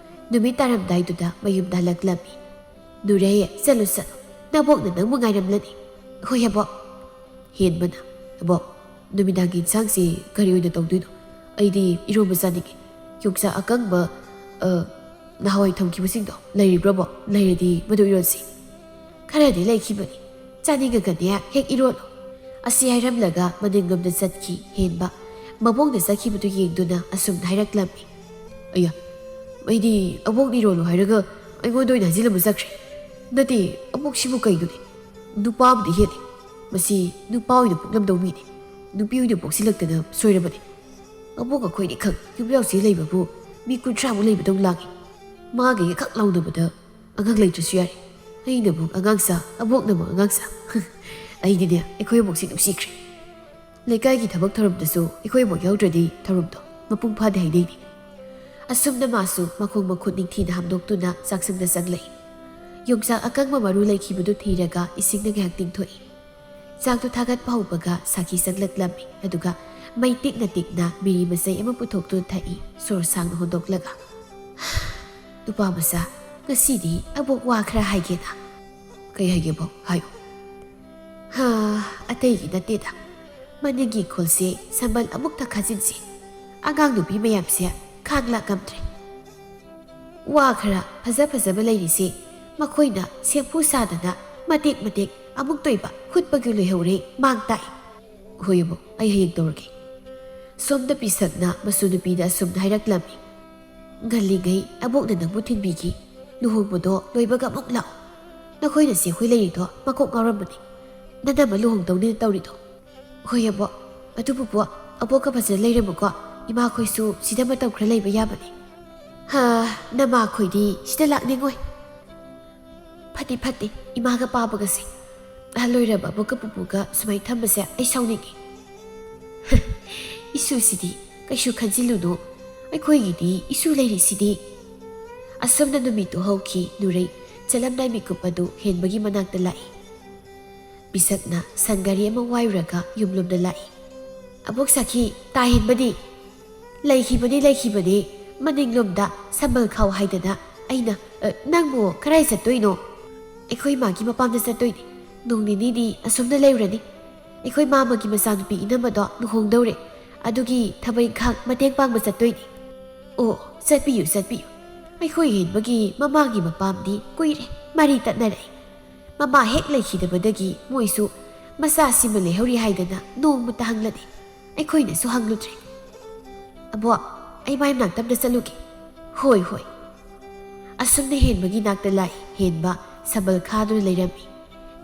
ꯅꯨꯃꯤꯠ ꯇꯥꯔꯝꯗꯥꯏꯗꯨꯗ ꯃꯌꯨꯝꯗ ꯍꯜꯂꯛꯂꯝꯃꯤ꯫ ꯅꯨꯔꯩ, ꯆꯠꯂꯨ ꯆꯠꯂꯨ, ꯅꯕꯣꯛꯅ ꯅꯪꯕꯨ ꯉꯥꯏꯔꯝꯂꯅꯤ꯫ ꯍꯣꯏ ꯑꯕꯣꯛ꯫ ꯍꯦꯟꯕꯅ, ꯑꯕꯣꯛ, ꯅꯨꯃꯤꯗꯥꯡꯒꯤ ꯏꯟꯁꯥꯡꯁꯤ ꯀꯔꯤ ꯑꯣꯏꯅ ꯇꯧꯗꯣꯏꯅꯣ? ꯑꯩꯗꯤ ꯏꯔꯣꯝꯕ ꯆꯥꯅꯤꯡꯉꯤ꯫ ꯌꯣꯡꯆꯥꯛ ꯑꯀꯪꯕ, ꯑ, ꯅꯍꯥꯟꯋꯥꯏ ꯊꯝꯈꯤꯕꯁꯤꯡꯗꯣ ꯂꯩꯔꯤꯕ꯭ꯔꯣ ꯑꯕꯣꯛ? ꯂꯩꯔꯗꯤ ꯃꯗꯨ ꯏꯔꯣꯟꯁꯤ꯫ ꯈꯔꯗꯤ ꯂꯩꯈꯤꯕꯅꯤ꯫ ꯆꯥꯅꯤꯡꯉꯒꯅꯦ ꯍꯦꯛ ꯏꯔꯣꯜꯂꯣ꯫ ꯑꯁꯤ ꯍꯥꯏꯔꯝꯂꯒ ꯃꯅꯤꯡꯂꯣꯝꯗ ꯆꯠꯈꯤ ꯍꯦꯟꯕ꯫ ꯃꯕꯣꯛꯅ ꯆꯠꯈꯤꯕꯗꯨ ꯌꯦꯡꯗꯨꯅ ꯑꯁꯨꯝꯅ ꯍꯥꯏꯔꯛꯂꯝꯃꯤ꯫ ꯑꯌꯥ, ꯑꯩꯗꯤ ꯑꯕꯣꯛꯅ ꯏꯔꯣꯜꯂꯣ ꯍꯥꯏꯔꯒ ꯑꯩꯉꯣꯟꯗ ꯑꯣꯏꯅ ꯍꯥꯏꯖꯤꯜꯂꯝꯕ ꯆꯠꯈ꯭ꯔꯦ꯫ ꯅꯠꯇꯦ, ꯑꯕꯣꯛꯁꯤꯕꯨ ꯀꯩꯅꯣꯅꯦ? ꯅꯨꯄꯥ ꯑꯃꯗꯤ ꯍꯦꯜꯂꯦ꯫ ꯃꯁꯤ ꯅꯨꯄꯥ ꯑꯣꯏꯅ ꯄꯣꯛꯂꯝꯗꯧ ꯃꯤꯅꯦ꯫ ꯅꯨꯄꯤ ꯑꯣꯏꯅ ꯄꯣꯛꯁꯤꯜꯂꯛꯇꯅ ꯁꯣꯏꯔꯕꯅꯦ꯫ ꯑꯕꯣꯛ ꯑꯩꯈꯣꯏꯅꯤꯈꯛ ꯌꯨꯝ ꯌꯥꯎꯁꯦ ꯂꯩꯕꯕꯨ ꯃꯤ ꯀꯨꯟꯊ꯭ꯔꯥꯃꯨꯛ ꯂꯩꯕꯗꯧ ꯂꯥꯡꯉꯤ꯫ ꯃꯥꯒꯤ ꯈꯛ ꯂꯥꯎꯅꯕꯗ ꯑꯉꯥꯡ ꯂꯩꯇ꯭ꯔꯁꯨ ꯌꯥꯔꯦ꯫ ꯑꯩꯅ ꯑꯃꯨꯛ ꯑꯉꯥꯡ ꯁꯥ, ꯑꯕꯣꯛꯅ ꯑꯃꯨꯛ ꯑꯉꯥꯡ ꯁꯥ꯫ ꯑꯩꯗꯤꯅꯦ, ꯑꯩꯈꯣꯏ ꯑꯕꯣꯛꯁꯤ ꯅꯨꯡꯁꯤꯈ꯭ꯔꯦ꯫ ꯂꯩꯀꯥꯏꯒꯤ ꯊꯕꯛ ꯊꯧꯔꯝꯗꯁꯨ ꯑꯩꯈꯣꯏ ꯑꯕꯣꯛ ꯌꯥꯎꯗ꯭ꯔꯗꯤ ꯊꯧꯔꯝꯗꯣ ꯃꯄꯨꯡ ꯐꯥꯗꯦ ꯍꯥꯏꯅꯩꯅꯦ꯫ ꯑꯁꯨꯝꯅ ꯃꯥꯁꯨ ꯃꯈꯣꯡ ꯃꯈꯨꯠ ꯅꯤꯡꯊꯤꯅ ꯍꯥꯝꯗꯣꯛꯇꯨꯅ ꯆꯥꯛꯁꯪꯗ ꯆꯪꯂꯛꯏ꯫ ꯌꯣꯡꯆꯥꯛ ꯑꯀꯪꯕ ꯃꯔꯨ ꯂꯩꯈꯤꯕꯗꯨ ꯊꯤꯔꯒ ꯏꯁꯤꯡꯅ ꯉꯥꯏꯍꯥꯛ ꯇꯤꯡꯊꯣꯛꯏ꯫ ꯆꯥꯛꯇꯨ ꯊꯥꯒꯠꯄ ꯍꯧꯕꯒ ꯁꯥꯈꯤ ꯆꯪꯂꯛꯂꯝꯃꯤ꯫ ꯑꯗꯨꯒ ꯃꯩ ꯇꯤꯛꯅ ꯇꯤꯛꯅ ꯃꯤꯔꯤ ꯃꯆꯩ ꯑꯃ ꯄꯨꯊꯣꯛꯇꯨꯅ ꯊꯛꯏ, ꯁꯣꯔ ꯁꯥꯡꯅ ꯍꯣꯟꯗꯣꯛꯂꯒ꯫ "ꯅꯨꯄꯥ ꯃꯆꯥ, ꯉꯁꯤꯗꯤ ꯑꯕꯣꯛ ꯋꯥ ꯈꯔ ꯍꯥꯏꯒꯦꯅ꯫" "ꯀꯩ ꯍꯥꯏꯒꯦꯕꯣ? ꯍꯥꯏꯌꯨ꯫" "ꯍꯥ, ꯑꯇꯩꯒꯤ ꯅꯠꯇꯦꯗ꯫ ꯃꯅꯤꯡꯒꯤ ꯏꯪꯈꯣꯜꯁꯦ ꯁꯝꯕꯜ ꯑꯃꯨꯛꯇ ꯈꯥꯖꯤꯟꯁꯤ꯫ ꯑꯉꯥꯡ ꯅꯨꯄꯤ ꯃꯌꯥꯝꯁꯦ ꯈꯥꯡ ꯂꯥꯛꯉꯝꯗ꯭ꯔꯦ꯫ ꯋꯥ ꯈꯔ ꯐꯖ ꯐꯖꯕ ꯂꯩꯔꯤꯁꯦ ꯃꯈꯣꯏꯅ ꯁꯦꯝꯐꯨ ꯁꯥꯗꯅ ꯃꯇꯦꯛ ꯃꯇꯦꯛ ꯑꯃꯨꯛꯇꯣꯏꯕ ꯍꯨꯠꯄꯒꯤ ꯂꯣꯏꯍꯧꯔꯦ, ꯃꯥꯡ ꯇꯥꯛꯏ꯫" "ꯍꯣꯏ ꯑꯕꯣꯛ, ꯑꯩ ꯍꯌꯦꯡ ꯇꯧꯔꯒꯦ꯫" ꯁꯣꯝꯗ ꯄꯤꯁꯛꯅ ꯃꯁꯨ ꯅꯨꯄꯤꯗ ꯑꯁꯨꯝꯅ ꯍꯥꯏꯔꯛꯂꯝꯃꯤ꯫ "ꯉꯜꯂꯤꯉꯩ ꯑꯕꯣꯛꯅ ꯅꯪꯕꯨ ꯊꯤꯟꯕꯤꯈꯤ꯫ ꯂꯨꯍꯣꯡꯕꯗꯣ ꯂꯣꯏꯕꯒ ꯑꯃꯨꯛ ꯂꯥꯛꯑꯣ꯫ ꯅꯈꯣꯏꯅ ꯆꯦ ꯍꯣꯏ ꯂꯩꯔꯤꯗꯣ ꯃꯀꯣꯛ ꯉꯥꯎꯔꯝꯕꯅꯤ꯫ ꯅꯅꯝꯃ ꯂꯨꯍꯣꯡꯗꯧꯅꯤꯅ ꯇꯧꯔꯤꯗꯣ꯫" "ꯍꯣꯏ ꯑꯕꯣꯛ, ꯑꯗꯨꯕꯨꯕꯣ, ꯑꯕꯣꯛꯀ ꯐꯖꯅ ꯂꯩꯔꯝꯃꯨꯀꯣ꯫ ꯏꯃꯥꯈꯣꯏꯁꯨ ꯁꯤꯗ ꯃꯇꯝ ꯈꯔ ꯂꯩꯕ ꯌꯥꯕꯅꯤ꯫" "ꯍꯥ, ꯅꯃꯥꯈꯣꯏꯗꯤ ꯁꯤꯗ ꯂꯥꯛꯅꯤꯡꯉꯣꯏ꯫" "ꯐꯠꯇꯤ ꯐꯠꯇꯦ, ꯏꯃꯥꯒ ꯄꯥꯕꯒꯁꯦ꯫ ꯑꯍꯜ ꯑꯣꯏꯔꯕ ꯑꯕꯣꯛꯀ ꯄꯨꯄꯨꯒ ꯁꯨꯃꯥꯏꯅ ꯊꯝꯕꯁꯦ ꯑꯩ ꯁꯥꯎꯅꯤꯡꯉꯤ꯫" "ꯏꯁꯨꯁꯤꯗꯤ ꯀꯩꯁꯨ ꯈꯟꯖꯤꯜꯂꯨꯅꯨ, ꯑꯩꯈꯣꯏꯒꯤꯗꯤ ꯏꯁꯨ ꯂꯩꯔꯤꯁꯤꯗꯤ꯫" ꯑꯁꯨꯝꯅ ꯅꯨꯃꯤꯠꯇꯨ ꯍꯧꯈꯤ꯫ ꯅꯨꯔꯩ ꯆꯠꯂꯝꯗꯥꯏ ꯃꯤꯀꯨꯞ ꯑꯗꯨ ꯍꯦꯟꯕꯒꯤ ꯃꯅꯥꯛꯇ ꯂꯥꯛꯏ꯫ ꯄꯤꯁꯛꯅ ꯁꯟ ꯒꯥꯔꯤ ꯑꯃ ꯋꯥꯏꯔꯨꯔꯒ ꯌꯨꯝꯂꯣꯝꯗ ꯂꯥꯛꯏ꯫ "ꯑꯕꯣꯛ ꯁꯥꯈꯤ, ꯇꯥ ꯍꯦꯟꯕꯗꯤ?" "ꯂꯩꯈꯤꯕꯅꯤ, ꯂꯩꯈꯤꯕꯅꯤ꯫ ꯃꯅꯤꯡꯂꯣꯝꯗ ꯁꯝꯕꯜ ꯈꯥꯎ ꯍꯥꯏꯗꯅ ꯑꯩꯅ꯫" "ꯑ, ꯅꯪꯕꯨ ꯀꯗꯥꯏ ꯆꯠꯇꯣꯏꯅꯣ?" "ꯑꯩꯈꯣꯏ ꯃꯥꯒꯤ ꯃꯄꯥꯝꯗ ꯆꯠꯇꯣꯏꯅꯤ꯫ ꯅꯣꯡ ꯅꯤꯅꯤꯗꯤ ꯑꯁꯣꯝꯗ ꯂꯩꯔꯨꯔꯅꯤ꯫ ꯑꯩꯈꯣꯏ ꯃꯥꯃꯒꯤ ꯃꯆꯥꯅꯨꯄꯤ ꯏꯅꯝꯃꯗꯣ ꯂꯨꯍꯣꯡꯗꯧꯔꯦ꯫ ꯑꯗꯨꯒꯤ ꯊꯕꯛ ꯏꯪꯈꯥꯡ ꯃꯇꯦꯡ ꯄꯥꯡꯕ ꯆꯠꯇꯣꯏꯅꯤ꯫" "ꯑꯣ, ꯆꯠꯄꯤꯌꯨ, ꯆꯠꯄꯤꯌꯨ꯫ ꯑꯩꯈꯣꯏ ꯍꯦꯟꯕꯒꯤ ꯃꯃꯥꯒꯤ ꯃꯄꯥꯝꯗꯤ ꯀꯨꯏꯔꯦ ꯃꯔꯤ ꯇꯠꯅꯔꯛꯏ꯫ ꯃꯃꯥ ꯍꯦꯛ ꯂꯩꯈꯤꯗꯕꯗꯒꯤ ꯃꯣꯏꯁꯨ ꯃꯆꯥꯁꯤꯃ ꯂꯩꯍꯧꯔꯤ ꯍꯥꯏꯗꯅ ꯅꯣꯡꯃꯇ ꯍꯪꯂꯗꯦ꯫ ꯑꯩꯈꯣꯏꯅꯁꯨ ꯍꯪꯂꯨꯗ꯭ꯔꯦ꯫ ꯑꯕꯣꯛ, ꯑꯩ ꯃꯥꯏ ꯃꯅꯥꯛꯇ ꯑꯝꯇ ꯆꯠꯂꯨꯒꯦ꯫" "ꯍꯣꯏ, ꯍꯣꯏ꯫" ꯑꯁꯨꯝꯅ ꯍꯦꯟꯕꯒꯤ ꯅꯥꯛꯇ ꯂꯥꯛꯏ꯫ ꯍꯦꯟꯕ ꯁꯝꯕꯜ ꯈꯥꯗꯨꯅ ꯂꯩꯔꯝꯃꯤ꯫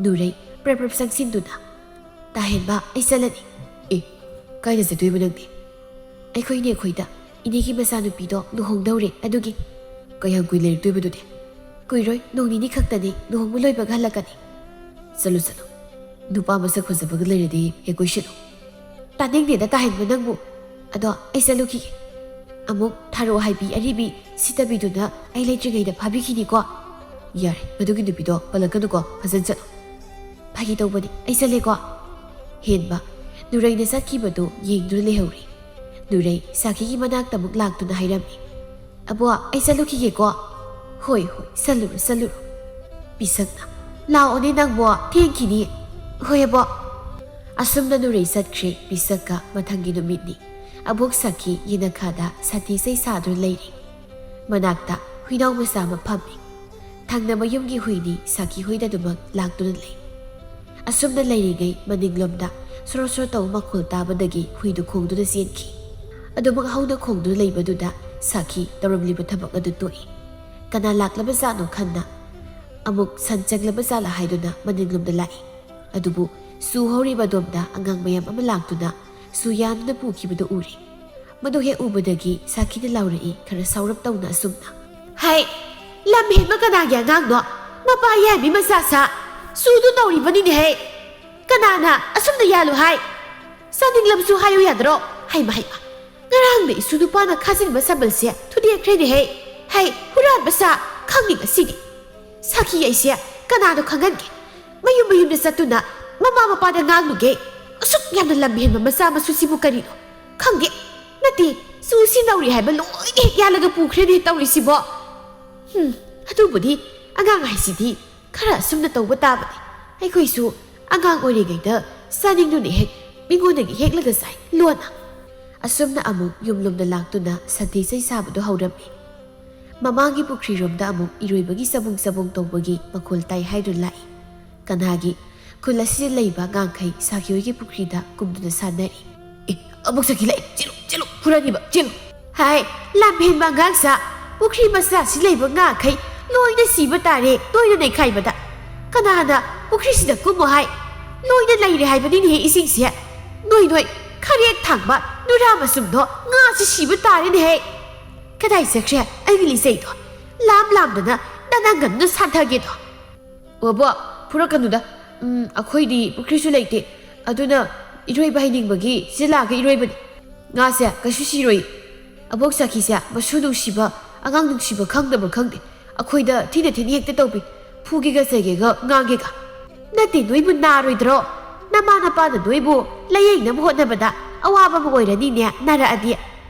ꯅꯨꯔꯩ ꯄ꯭ꯔꯞ ꯄ꯭ꯔꯞ ꯆꯪꯁꯤꯟꯗꯨꯅ, "ꯇꯥ ꯍꯦꯟꯕ, ꯑꯩ ꯆꯠꯂꯅꯤ꯫" "ꯑꯦ, ꯀꯥꯏꯗ ꯆꯠꯇꯣꯏꯕ ꯅꯪꯗꯤ?" "ꯑꯩꯈꯣꯏꯅꯦ ꯑꯩꯈꯣꯏꯗ꯫ ꯏꯅꯦꯒꯤ ꯃꯆꯥꯅꯨꯄꯤꯗꯣ ꯂꯨꯍꯣꯡꯗꯧꯔꯦ, ꯑꯗꯨꯒꯤ꯫" "ꯀꯌꯥꯝ ꯀꯨꯏ ꯂꯩꯔꯛꯇꯣꯏꯕꯗꯨꯗꯤ?" "ꯀꯨꯏꯔꯣꯏ, ꯅꯣꯡ ꯅꯤꯅꯤ ꯈꯛꯇꯅꯤ, ꯂꯨꯍꯣꯡꯕ ꯂꯣꯏꯕꯒ ꯍꯜꯂꯛꯀꯅꯤ꯫" "ꯆꯠꯂꯨ, ꯆꯠꯂꯨ꯫ ꯅꯨꯄꯥ ꯃꯁꯛ ꯐꯖꯕꯒ ꯂꯩꯔꯗꯤ ꯍꯦꯛ ꯀꯣꯏꯁꯤꯜꯂꯨ꯫" "ꯇꯥꯅꯤꯡꯗꯦꯗ ꯇꯥ ꯍꯦꯟꯕ ꯅꯪꯕꯨ꯫ ꯑꯗꯣ ꯑꯩ ꯆꯠꯂꯨꯈꯤꯒꯦ꯫" ꯑꯃꯨꯛ ꯊꯥꯔꯣ ꯍꯥꯏꯕꯤ ꯑꯔꯤꯕꯤ ꯁꯤꯠꯇꯕꯤꯗꯨꯅ ꯑꯩ ꯂꯩꯇ꯭ꯔꯤꯉꯩꯗ ꯐꯥꯕꯤꯈꯤꯅꯤꯀꯣ꯫ ꯌꯥꯔꯦ, ꯃꯗꯨꯒꯤ ꯅꯨꯄꯤꯗꯣ ꯄꯜꯂꯛꯀꯅꯨꯀꯣ, ꯐꯖꯅ ꯆꯠꯂꯣ꯫ ꯐꯥꯒꯤ ꯇꯧꯕꯅꯤ, ꯑꯩ ꯆꯠꯂꯦꯀꯣ꯫ ꯍꯦꯟꯕ ꯅꯨꯔꯩꯅ ꯆꯠꯈꯤꯕꯗꯨ ꯌꯦꯡꯗꯨꯅ ꯂꯩꯍꯧꯔꯤ꯫ ꯅꯨꯔꯩ ꯁꯥꯈꯤꯒꯤ ꯃꯅꯥꯛꯇ ꯑꯃꯨꯛ ꯂꯥꯛꯇꯨꯅ ꯍꯥꯏꯔꯝꯃꯤ, "ꯑꯕꯣ, ꯑꯩ ꯆꯠꯂꯨꯈꯤꯒꯦꯀꯣ"꯫ "ꯍꯣꯏ, ꯍꯣꯏ, ꯆꯠꯂꯨꯔꯣ, ꯆꯠꯂꯨꯔꯣ"꯫ ꯄꯤꯁꯛꯅ, "ꯂꯥꯛꯑꯣꯅꯦ ꯅꯪꯕꯣ, ꯊꯦꯡꯈꯤꯅꯤ"꯫ "ꯍꯣꯏ ꯑꯕꯣ"꯫ ꯑꯁꯨꯝꯅ ꯅꯨꯔꯩ ꯆꯠꯈ꯭ꯔꯦ꯫ ꯄꯤꯁꯛꯀ ꯃꯊꯪꯒꯤ ꯅꯨꯃꯤꯠꯅꯤ꯫ ꯑꯕꯣꯛ ꯁꯥꯈꯤ ꯌꯦꯅꯈꯥꯗ ꯁꯥꯊꯤ ꯆꯩ ꯁꯥꯗꯨꯅ ꯂꯩꯔꯤ꯫ ꯃꯅꯥꯛꯇ ꯍꯨꯏꯅꯥꯎ ꯃꯆꯥ ꯑꯃ ꯐꯝꯃꯤ꯫ ꯊꯪꯅꯕ ꯌꯨꯝꯒꯤ ꯍꯨꯏꯗꯤ ꯁꯥꯈꯤ ꯍꯣꯏꯗ ꯑꯗꯨꯃꯛ ꯂꯥꯛꯇꯨꯅ ꯂꯩ꯫ ꯑꯁꯨꯝꯅ ꯂꯩꯔꯤꯉꯩ ꯃꯅꯤꯡꯂꯣꯝꯗ ꯁꯣꯔꯣ ꯁꯣꯔꯣ ꯇꯧꯕ ꯃꯈꯣꯜ ꯇꯥꯕꯗꯒꯤ ꯍꯨꯏꯗꯨ ꯈꯣꯡꯗꯨꯅ ꯆꯦꯟꯈꯤ꯫ ꯑꯗꯨꯃꯛ ꯍꯧꯅ ꯈꯣꯡꯗꯨꯅ ꯂꯩꯕꯗꯨꯗ ꯁꯥꯈꯤ ꯇꯧꯔꯝꯂꯤꯕ ꯊꯕꯛ ꯑꯗꯨ ꯇꯣꯛꯏ꯫ ꯀꯅꯥ ꯂꯥꯛꯂꯕꯖꯥꯠꯅꯣ ꯈꯟꯅ ꯑꯃꯨꯛ ꯁꯟ ꯆꯪꯂꯕ ꯖꯥꯠꯂ ꯍꯥꯏꯗꯨꯅ ꯃꯅꯤꯡꯂꯣꯝꯗ ꯂꯥꯛꯏ꯫ ꯑꯗꯨꯕꯨ ꯁꯨ ꯍꯧꯔꯤꯕ ꯑꯗꯣꯝꯗ ꯑꯉꯥꯡ ꯃꯌꯥꯝ ꯑꯃ ꯂꯥꯛꯇꯨꯅ ꯁꯨ ꯌꯥꯟꯗꯨꯅ ꯄꯨꯈꯤꯕꯗꯨ ꯎꯔꯦ꯫ ꯃꯗꯨ ꯍꯦꯛ ꯎꯕꯗꯒꯤ ꯁꯥꯈꯤꯅ ꯂꯥꯎꯔꯛꯏ, ꯈꯔ ꯁꯥꯎꯔꯞ ꯇꯧꯅ ꯑꯁꯨꯝꯅ, "ꯍꯩ, ꯂꯝ ꯍꯦꯟꯕ ꯀꯅꯥꯒꯤ ꯑꯉꯥꯡꯅꯣ? ꯃꯄꯥ ꯌꯥꯏꯃꯤ ꯃꯆꯥ ꯁꯥ, ꯁꯨꯗꯨ ꯇꯧꯔꯤꯕꯅꯤꯅꯦ ꯍꯩ! ꯀꯅꯥꯅ ꯑꯁꯨꯝꯅ ꯌꯥꯜꯂꯨ ꯍꯥꯏ? ꯆꯥꯅꯤꯡꯂꯕꯁꯨ ꯍꯥꯏꯌꯨ ꯌꯥꯗ꯭ꯔꯣ? ꯍꯩꯃ, ꯍꯩꯃ! ꯉꯔꯥꯡꯗ ꯏꯁꯨ ꯅꯨꯄꯥꯅ ꯈꯥꯖꯤꯟꯕ ꯁꯝꯕꯜꯁꯦ ꯊꯨꯗꯦꯛꯈ꯭ꯔꯦꯅꯦ ꯍꯩ! ꯍꯩ, ꯍꯨꯔꯥꯟꯕ ꯁꯥ! ꯈꯪꯉꯤ ꯉꯁꯤꯗꯤ!" ꯁꯥꯈꯤ ꯑꯩꯁꯦ ꯀꯅꯥꯅꯣ ꯈꯪꯍꯟꯒꯦ꯫ ꯃꯌꯨꯝ ꯃꯌꯨꯝꯗ ꯆꯠꯇꯨꯅ ꯃꯃꯥ ꯃꯄꯥꯗ ꯉꯥꯡꯂꯨꯒꯦ꯫ ꯑꯁꯨꯛ ꯌꯥꯝꯅ ꯂꯝ ꯍꯦꯟꯕ ꯃꯆꯥ ꯃꯁꯨꯁꯤꯕꯨ ꯀꯔꯤꯅꯣ? ꯈꯪꯗꯦ꯫ ꯅꯠꯇꯦ, ꯁꯨꯁꯤ ꯅꯧꯔꯤ ꯍꯥꯏꯕ ꯂꯣꯏꯅ ꯍꯦꯛ ꯌꯥꯜꯂꯒ ꯄꯨꯈ꯭ꯔꯦꯅꯦ ꯇꯧꯔꯤꯁꯤꯕꯣ꯫ ꯍꯨꯝ, ꯑꯗꯨꯕꯨꯗꯤ ꯑꯉꯥꯡ ꯍꯥꯏꯁꯤꯗꯤ ꯈꯔ ꯑꯁꯨꯝꯅ ꯇꯧꯕ ꯇꯥꯕꯅꯤ꯫ ꯑꯩꯈꯣꯏꯁꯨ ꯑꯉꯥꯡ ꯑꯣꯏꯔꯤꯉꯩꯗ ꯆꯥꯅꯤꯡꯗꯨꯅ ꯍꯦꯛ ꯃꯤꯉꯣꯟꯗꯒꯤ ꯍꯦꯛꯂꯒ ꯆꯥꯏ, ꯂꯣꯟꯅ꯫ ꯑꯁꯨꯝꯅ ꯑꯃꯨꯛ ꯌꯨꯝꯂꯣꯝꯗ ꯂꯥꯛꯇꯨꯅ ꯁꯟꯊꯤ ꯆꯩ ꯁꯥꯕꯗꯨ ꯍꯧꯔꯝꯃꯤ꯫ ꯃꯃꯥꯡꯒꯤ ꯄꯨꯈ꯭ꯔꯤꯔꯣꯝꯗ ꯑꯃꯨꯛ ꯏꯔꯣꯏꯕꯒꯤ ꯆꯕꯨꯡ ꯆꯕꯨꯡ ꯇꯧꯕꯒꯤ ꯃꯈꯣꯜ ꯇꯥꯏ ꯍꯥꯏꯗꯨꯅ ꯂꯥꯛꯏ꯫ ꯀꯅꯥꯒꯤ ꯈꯨꯜ ꯑꯁꯤꯗ ꯂꯩꯕ ꯑꯉꯥꯡꯈꯩ ꯁꯥꯈꯤꯍꯣꯏꯒꯤ ꯄꯨꯈ꯭ꯔꯤꯗ ꯀꯨꯝꯗꯨꯅ ꯁꯥꯟꯅꯔꯤ꯫ "ꯑꯦ, ꯑꯕꯣꯛ ꯁꯥꯈꯤ ꯂꯥꯛꯑꯦ, ꯆꯦꯜꯂꯨ, ꯆꯦꯜꯂꯨ, ꯐꯨꯔꯅꯤꯕ, ꯆꯦꯜꯂꯨ!" ꯍꯥꯏ꯫ "ꯂꯝ ꯍꯦꯟꯕ ꯑꯉꯥꯡ ꯁꯥ, ꯄꯨꯈ꯭ꯔꯤ ꯃꯆꯥꯁꯤ ꯂꯩꯕ ꯉꯥꯈꯩ ꯂꯣꯏꯅ ꯁꯤꯕ ꯇꯥꯔꯦ, ꯂꯣꯏꯅ ꯅꯩꯈꯥꯏꯕꯗ꯫ ꯀꯅꯥꯅ ꯄꯨꯈ꯭ꯔꯤꯁꯤꯗ ꯀꯨꯝꯃꯣ ꯍꯥꯏ? ꯂꯣꯏꯅ ꯂꯩꯔꯦ ꯍꯥꯏꯕꯅꯤꯅꯦꯍꯦ ꯏꯁꯤꯡꯁꯦ꯫ ꯅꯣꯏ, ꯅꯣꯏ, ꯈꯔꯦꯛ ꯊꯥꯡꯕ ꯅꯨꯔꯥ ꯃꯆꯨꯝꯗꯣ, ꯉꯥꯁꯤ ꯁꯤꯕ ꯇꯥꯔꯦꯅꯦꯍꯦ꯫ ꯀꯗꯥꯏ ꯆꯠꯈ꯭ꯔꯦ ꯑꯩꯒꯤ ꯂꯤꯆꯩꯗꯣ? ꯂꯥꯝ ꯂꯥꯝꯗꯅ ꯅꯅꯥ ꯉꯝꯅ ꯁꯥꯟꯊꯒꯦꯗꯣ"꯫ "ꯑꯣꯕꯣ, ꯐꯨꯔꯛꯀꯅꯨꯗ꯫ ꯎꯝ, ꯑꯩꯈꯣꯏꯗꯤ ꯄꯨꯈ꯭ꯔꯤꯁꯨ ꯂꯩꯇꯦ꯫ ꯑꯗꯨꯅ ꯏꯔꯣꯏꯕ ꯍꯩꯅꯤꯡꯕꯒꯤ ꯁꯤꯗ ꯂꯥꯛꯑꯒ ꯏꯔꯣꯏꯕꯅꯤ꯫ ꯉꯥꯁꯦ ꯀꯩꯁꯨ ꯁꯤꯔꯣꯏ"꯫ ꯑꯕꯣꯛ ꯁꯥꯈꯤꯁꯦ ꯃꯁꯨ ꯅꯨꯡꯁꯤꯕ, ꯑꯉꯥꯡ ꯅꯨꯡꯁꯤꯕ ꯈꯪꯗꯕ꯭ꯔꯥ ꯈꯪꯗꯦ꯫ ꯑꯩꯈꯣꯏꯗ ꯊꯤꯅ ꯊꯤꯅ ꯍꯦꯛꯇ ꯇꯧꯕꯤ꯫ ꯐꯨꯒꯦꯒ ꯆꯩꯒꯦꯒ ꯉꯥꯡꯒꯦꯒ꯫ ꯅꯠꯇꯦ, ꯅꯣꯏꯕꯨ ꯅꯥꯔꯣꯏꯗ꯭ꯔꯣ? ꯅꯃꯥ ꯅꯄꯥꯅ ꯅꯣꯏꯕꯨ ꯂꯥꯌꯦꯡꯅꯕ ꯍꯣꯠꯅꯕꯗ ꯑꯋꯥꯕ ꯑꯃ ꯑꯣꯏꯔꯅꯤꯅꯦ, ꯅꯥꯔꯛꯑꯗꯤ꯫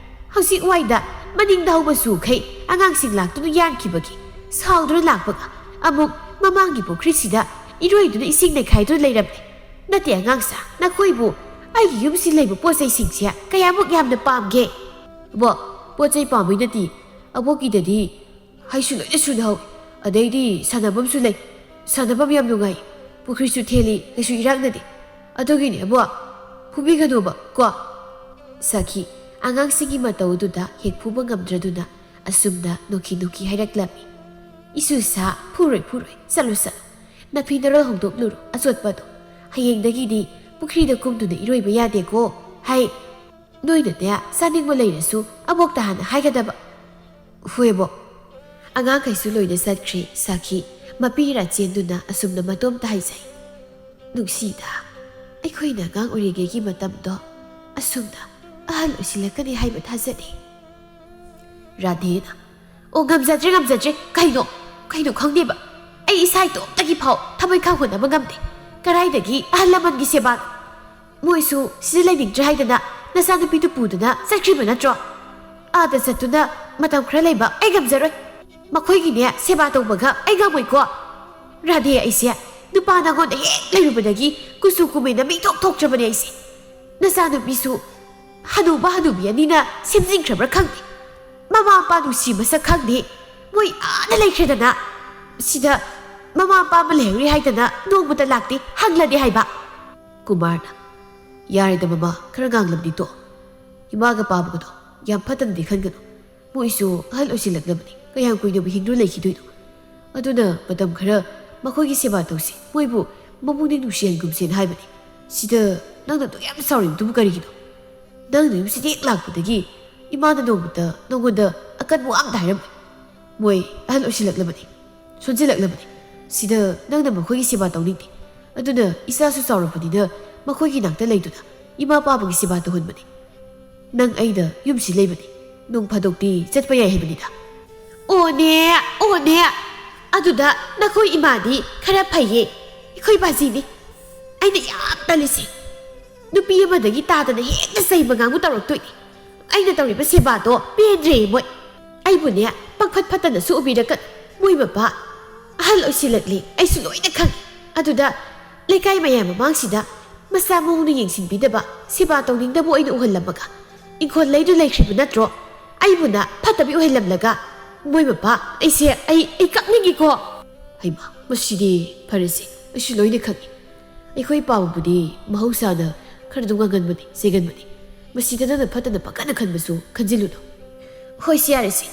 ꯍꯧꯖꯤꯛ ꯋꯥꯏꯗ ꯃꯅꯤꯡꯗ ꯍꯧꯕ ꯆꯨꯈꯩ ꯑꯉꯥꯡꯁꯤꯡ ꯂꯥꯛꯇꯨꯅ ꯌꯥꯟꯈꯤꯕꯒꯤ ꯁꯥꯎꯗꯨꯅ ꯂꯥꯛꯄꯒ ꯑꯃꯨꯛ ꯃꯃꯥꯡꯒꯤ ꯄꯨꯈ꯭ꯔꯤꯁꯤꯗ ꯏꯔꯣꯏꯗꯨꯅ ꯏꯁꯤꯡ ꯅꯩꯈꯥꯏꯗꯨꯅ ꯂꯩꯔꯝꯃꯦ꯫ ꯅꯠꯇꯦ ꯑꯉꯥꯡꯁꯥ, ꯅꯈꯣꯏꯕꯨ ꯑꯩꯒꯤ ꯌꯨꯝꯁꯤ ꯂꯩꯕ ꯄꯣꯠ ꯆꯩꯁꯤꯡꯁꯦ ꯀꯌꯥꯃꯨꯛ ꯌꯥꯝꯅ ꯄꯥꯝꯒꯦ? ꯑꯕꯣꯛ, ꯄꯣꯠ ꯆꯩ ꯄꯥꯝꯕꯩ ꯅꯠꯇꯦ꯫ ꯑꯕꯣꯛꯀꯤꯗꯗꯤ ꯍꯩꯁꯨ ꯂꯣꯏꯅ ꯁꯨꯅ ꯍꯧꯏ꯫ ꯑꯗꯩꯗꯤ ꯁꯥꯟꯅꯐꯝꯁꯨ ꯂꯩ꯫ ꯁꯥꯟꯅꯐꯝ ꯌꯥꯝ ꯅꯨꯡꯉꯥꯏ꯫ ꯄꯨꯈ꯭ꯔꯤꯁꯨ ꯊꯦꯜꯂꯤ, ꯀꯩꯁꯨ ꯏꯔꯥꯛꯅꯗꯦ꯫ ꯑꯗꯨꯒꯤꯅꯦ ꯑꯕꯣꯛ, ꯐꯨꯕꯤꯒꯅꯣꯕ ꯀꯣ꯫ ꯁꯥꯈꯤ, ꯑꯉꯥꯡꯁꯤꯡꯒꯤ ꯃꯇꯧꯗꯨꯗ ꯍꯦꯛ ꯐꯨꯕ ꯉꯝꯗ꯭ꯔꯗꯨꯅ ꯑꯁꯨꯝꯅ ꯅꯣꯛꯈꯤ ꯅꯣꯛꯈꯤ ꯍꯥꯏꯔꯛꯂꯝꯃꯤ꯫ "ꯏꯁꯨꯁꯥ, ꯐꯨꯔꯣꯏ ꯐꯨꯔꯣꯏ, ꯆꯠꯂꯨ ꯆꯠꯂꯨ꯫ ꯅꯐꯤ ꯅꯔꯣꯜ ꯍꯣꯡꯗꯣꯛꯂꯨꯔꯣ ꯑꯆꯣꯠꯄꯗꯣ꯫ ꯍꯌꯦꯡꯗꯒꯤꯗꯤ ꯄꯨꯈ꯭ꯔꯤꯗ ꯀꯨꯝꯗꯨꯅ ꯏꯔꯣꯏꯕ ꯌꯥꯗꯦꯀꯣ ꯍꯥꯏ꯫ ꯅꯣꯏꯅꯅꯦ ꯆꯥꯅꯤꯡꯕ ꯂꯩꯔꯁꯨ ꯑꯕꯣꯛꯇ ꯍꯥꯟꯅ ꯍꯥꯏꯒꯗꯕ꯫" "ꯍꯣꯏ ꯑꯕꯣꯛ꯫" ꯑꯉꯥꯡꯈꯩꯁꯨ ꯂꯣꯏꯅ ꯆꯠꯈ꯭ꯔꯦ꯫ ꯁꯥꯈꯤ ꯃꯄꯤ ꯏꯔꯥ ꯆꯦꯟꯗꯨꯅ ꯑꯁꯨꯝꯅ ꯃꯇꯣꯝꯇ ꯍꯥꯏꯖꯩ꯫ "ꯅꯨꯡꯁꯤꯗ, ꯑꯩꯈꯣꯏꯅ ꯑꯉꯥꯡ ꯑꯣꯏꯔꯤꯉꯩꯒꯤ ꯃꯇꯝꯗꯣ ꯑꯁꯨꯝꯅ ꯑꯍꯜ ꯑꯣꯏꯁꯤꯜꯂꯛꯀꯅꯤ ꯍꯥꯏꯕ ꯊꯥꯖꯗꯦ꯫" ꯔꯥꯙꯦꯅ, "ꯑꯣ, ꯉꯝꯖꯗ꯭ꯔꯦ, ꯉꯝꯖꯗ꯭ꯔꯦ꯫ ꯀꯩꯅꯣ, ꯀꯩꯅꯣ ꯈꯪꯗꯦꯕ꯫ ꯑꯩ ꯏꯁꯥ ꯏꯇꯣꯝꯇꯒꯤ ꯐꯥꯎ ꯊꯕꯛ ꯏꯪꯈꯥꯡ ꯍꯣꯠꯅꯕ ꯉꯝꯗꯦ꯫ ꯀꯗꯥꯏꯗꯒꯤ ꯑꯍꯜ ꯂꯃꯟꯒꯤ ꯁꯦꯕꯥ? ꯃꯣꯏꯁꯨ ꯁꯤꯗ ꯂꯩꯅꯤꯡꯗ꯭ꯔꯦ ꯍꯥꯏꯗꯅ ꯅꯆꯥꯅꯨꯄꯤꯗꯨ ꯄꯨꯗꯨꯅ ꯆꯠꯈ꯭ꯔꯤꯕ ꯅꯠꯇ꯭ꯔꯣ? ꯑꯥꯗ ꯆꯠꯇꯨꯅ ꯃꯇꯝ ꯈꯔ ꯂꯩꯕ ꯑꯩ ꯉꯝꯖꯔꯣꯏ꯫ ꯃꯈꯣꯏꯒꯤꯅꯦ ꯁꯦꯕꯥ ꯇꯧꯕꯒ ꯑꯩ ꯉꯝꯃꯣꯏꯀꯣ꯫ ꯔꯥꯙꯦ, ꯑꯩꯁꯦ ꯅꯨꯄꯥ ꯅꯉꯣꯟꯗ ꯍꯦꯛ ꯂꯩꯔꯨꯕꯗꯒꯤ ꯀꯨꯆꯨ ꯀꯨꯃꯦꯟꯅ ꯃꯤꯊꯣꯛ ꯊꯣꯛꯇ꯭ꯔꯕꯅꯦ ꯑꯩꯁꯦ꯫ ꯅꯆꯥꯅꯨꯄꯤꯁꯨ ꯍꯅꯨꯕ ꯍꯅꯨꯕꯤ ꯑꯅꯤꯅ ꯁꯦꯝꯖꯤꯟꯈ꯭ꯔꯕ꯭ꯔꯥ ꯈꯪꯗꯦ꯫ ꯃꯃꯥ ꯃꯄꯥ ꯅꯨꯡꯁꯤ ꯃꯁꯛ ꯈꯪꯗꯦ꯫ ꯃꯣꯏ ꯑꯥꯗ ꯂꯩꯈ꯭ꯔꯦꯗꯅ꯫ ꯁꯤꯗ ꯃꯃꯥ ꯃꯄꯥ ꯑꯃ ꯂꯩꯍꯧꯔꯤ ꯍꯥꯏꯗꯅ ꯅꯣꯡꯃꯇ ꯂꯥꯛꯇꯦ, ꯍꯪꯂꯗꯦ ꯍꯥꯏꯕ꯫" ꯀꯨꯃꯥꯔꯅ, "ꯌꯥꯔꯦꯗ ꯃꯃꯥ, ꯈꯔ ꯉꯥꯡꯂꯝꯗꯤ ꯇꯣꯛꯑꯣ꯫ ꯏꯃꯥꯒ ꯄꯥꯕꯒꯗꯣ ꯌꯥꯝ ꯐꯠꯇꯅꯗꯤ ꯈꯟꯒꯅꯨ꯫ ꯃꯣꯏꯁꯨ ꯑꯍꯜ ꯑꯣꯏꯁꯤꯜꯂꯛꯂꯕꯅꯤ, ꯀꯌꯥꯝ ꯀꯨꯏꯅꯕꯨ ꯍꯤꯡꯗꯨꯅ ꯂꯩꯈꯤꯗꯣꯏꯅꯣ? ꯑꯗꯨꯅ ꯃꯇꯝ ꯈꯔ ꯃꯈꯣꯏꯒꯤ ꯁꯦꯕꯥ ꯇꯧꯁꯤ, ꯃꯣꯏꯕꯨ ꯃꯄꯨꯛꯅꯤꯡ ꯅꯨꯡꯁꯤꯍꯟꯒꯨꯝꯁꯦꯅ ꯍꯥꯏꯕꯅꯤ꯫ ꯁꯤꯗ ꯅꯪꯅ ꯑꯗꯨꯛ ꯌꯥꯝ ꯁꯥꯎꯔꯤꯕꯗꯨꯕꯨ ꯀꯔꯤꯒꯤꯅꯣ? ꯅꯪꯅ ꯌꯨꯝꯁꯤꯗ ꯍꯦꯛ ꯂꯥꯛꯄꯗꯒꯤ ꯏꯃꯥꯅ ꯅꯣꯡꯃꯇ ꯅꯉꯣꯟꯗ ꯑꯀꯟꯕ ꯋꯥ ꯑꯝꯇ ꯍꯥꯏꯔꯝꯃꯣꯏ꯫ ꯃꯣꯏ ꯑꯍꯜ ꯑꯣꯏꯁꯤꯜꯂꯛꯂꯕꯅꯤ, ꯁꯣꯟꯖꯤꯜꯂꯛꯂꯕꯅꯤ꯫ ꯁꯤꯗ ꯅꯪꯅ ꯃꯈꯣꯏꯒꯤ ꯁꯦꯕꯥ ꯇꯧꯅꯤꯡꯗꯦ꯫ ꯑꯗꯨꯅ ꯏꯆꯥꯁꯨ ꯆꯥꯎꯔꯛꯄꯅꯤꯅ ꯃꯈꯣꯏꯒꯤ ꯅꯥꯛꯇ ꯂꯩꯗꯨꯅ ꯏꯃꯥ ꯄꯥꯕꯒꯤ ꯁꯦꯕꯥ ꯇꯧꯍꯟꯕꯅꯤ꯫ ꯅꯪ ꯑꯩꯅ ꯌꯨꯝꯁꯤ ꯂꯩꯕꯅꯤ, ꯅꯣꯡ ꯐꯥꯗꯣꯛꯇꯤ ꯆꯠꯄ ꯌꯥꯏ ꯍꯥꯏꯕꯅꯤꯗ꯫ ꯑꯣꯅꯦ, ꯑꯣꯅꯦ꯫ ꯑꯗꯨꯗ ꯅꯈꯣꯏ ꯏꯃꯥꯗꯤ ꯈꯔ ꯐꯩꯌꯦ꯫ ꯑꯩꯈꯣꯏ ꯕꯥꯖꯤꯅꯤ ꯑꯩꯅ ꯌꯥꯝ ꯇꯜꯂꯤꯁꯦ꯫ ꯅꯨꯄꯤ ꯑꯃꯗꯒꯤ ꯇꯥꯗꯅ ꯍꯦꯛꯇ ꯆꯩꯕ ꯉꯥꯡꯕ ꯇꯧꯔꯛꯇꯣꯏꯅꯤ꯫ ꯑꯩꯅ ꯇꯧꯔꯤꯕ ꯁꯦꯕꯥꯗꯣ ꯄꯦꯟꯗ꯭ꯔꯦ ꯃꯣꯏ꯫ ꯑꯩꯕꯨꯅꯦ, ꯄꯪꯐꯠ ꯐꯠꯇꯅꯁꯨ ꯎꯕꯤꯔꯛꯀꯅꯨ꯫ ꯃꯣꯏ ꯃꯄꯥ ꯑꯍꯜ ꯑꯣꯏꯁꯤꯜꯂꯛꯂꯦ, ꯑꯩꯁꯨ ꯂꯣꯏꯅ ꯈꯪꯉꯤ꯫ ꯑꯗꯨꯗ ꯂꯩꯀꯥꯏ ꯃꯌꯥꯝ ꯃꯃꯥꯡꯁꯤꯗ ꯃꯆꯥ ꯃꯑꯣꯡꯗ ꯌꯦꯡꯁꯤꯟꯕꯤꯗꯕ, ꯁꯦꯕꯥ ꯇꯧꯅꯤꯡꯗꯕ ꯑꯣꯏꯅ ꯎꯍꯜꯂꯝꯃꯒ ꯏꯪꯈꯣꯜ ꯂꯩꯗꯨ ꯂꯩꯈ꯭ꯔꯤꯕ ꯅꯠꯇ꯭ꯔꯣ? ꯑꯩꯕꯨꯅ ꯐꯠꯇꯕꯤ ꯑꯣꯏꯍꯜꯂꯝꯂꯒ ꯃꯣꯏ ꯃꯄꯥ, ꯑꯩꯁꯦ, ꯑꯩ, ꯑꯩ ꯀꯞꯅꯤꯡꯉꯤꯀꯣ꯫ ꯍꯩꯃꯥ, ꯃꯁꯤꯗꯤ ꯐꯔꯦꯁꯦ, ꯑꯩꯁꯨ ꯂꯣꯏꯅ ꯈꯪꯉꯤ꯫ ꯑꯩꯈꯣꯏ ꯄꯥꯕꯨꯕꯨꯗꯤ ꯃꯍꯧꯁꯥꯅ ꯈꯔ ꯑꯗꯨꯝ ꯉꯥꯡꯒꯟꯕꯅꯤ, ꯆꯩꯒꯟꯕꯅꯤ꯫ ꯃꯁꯤꯗ ꯅꯪꯅ ꯐꯠꯇꯅ ꯄꯪꯈꯟꯗ ꯈꯟꯕꯁꯨ ꯈꯟꯖꯤꯜꯂꯨꯅꯨ꯫ ꯍꯣꯏ, ꯁꯤ ꯌꯥꯔꯦꯁꯦ꯫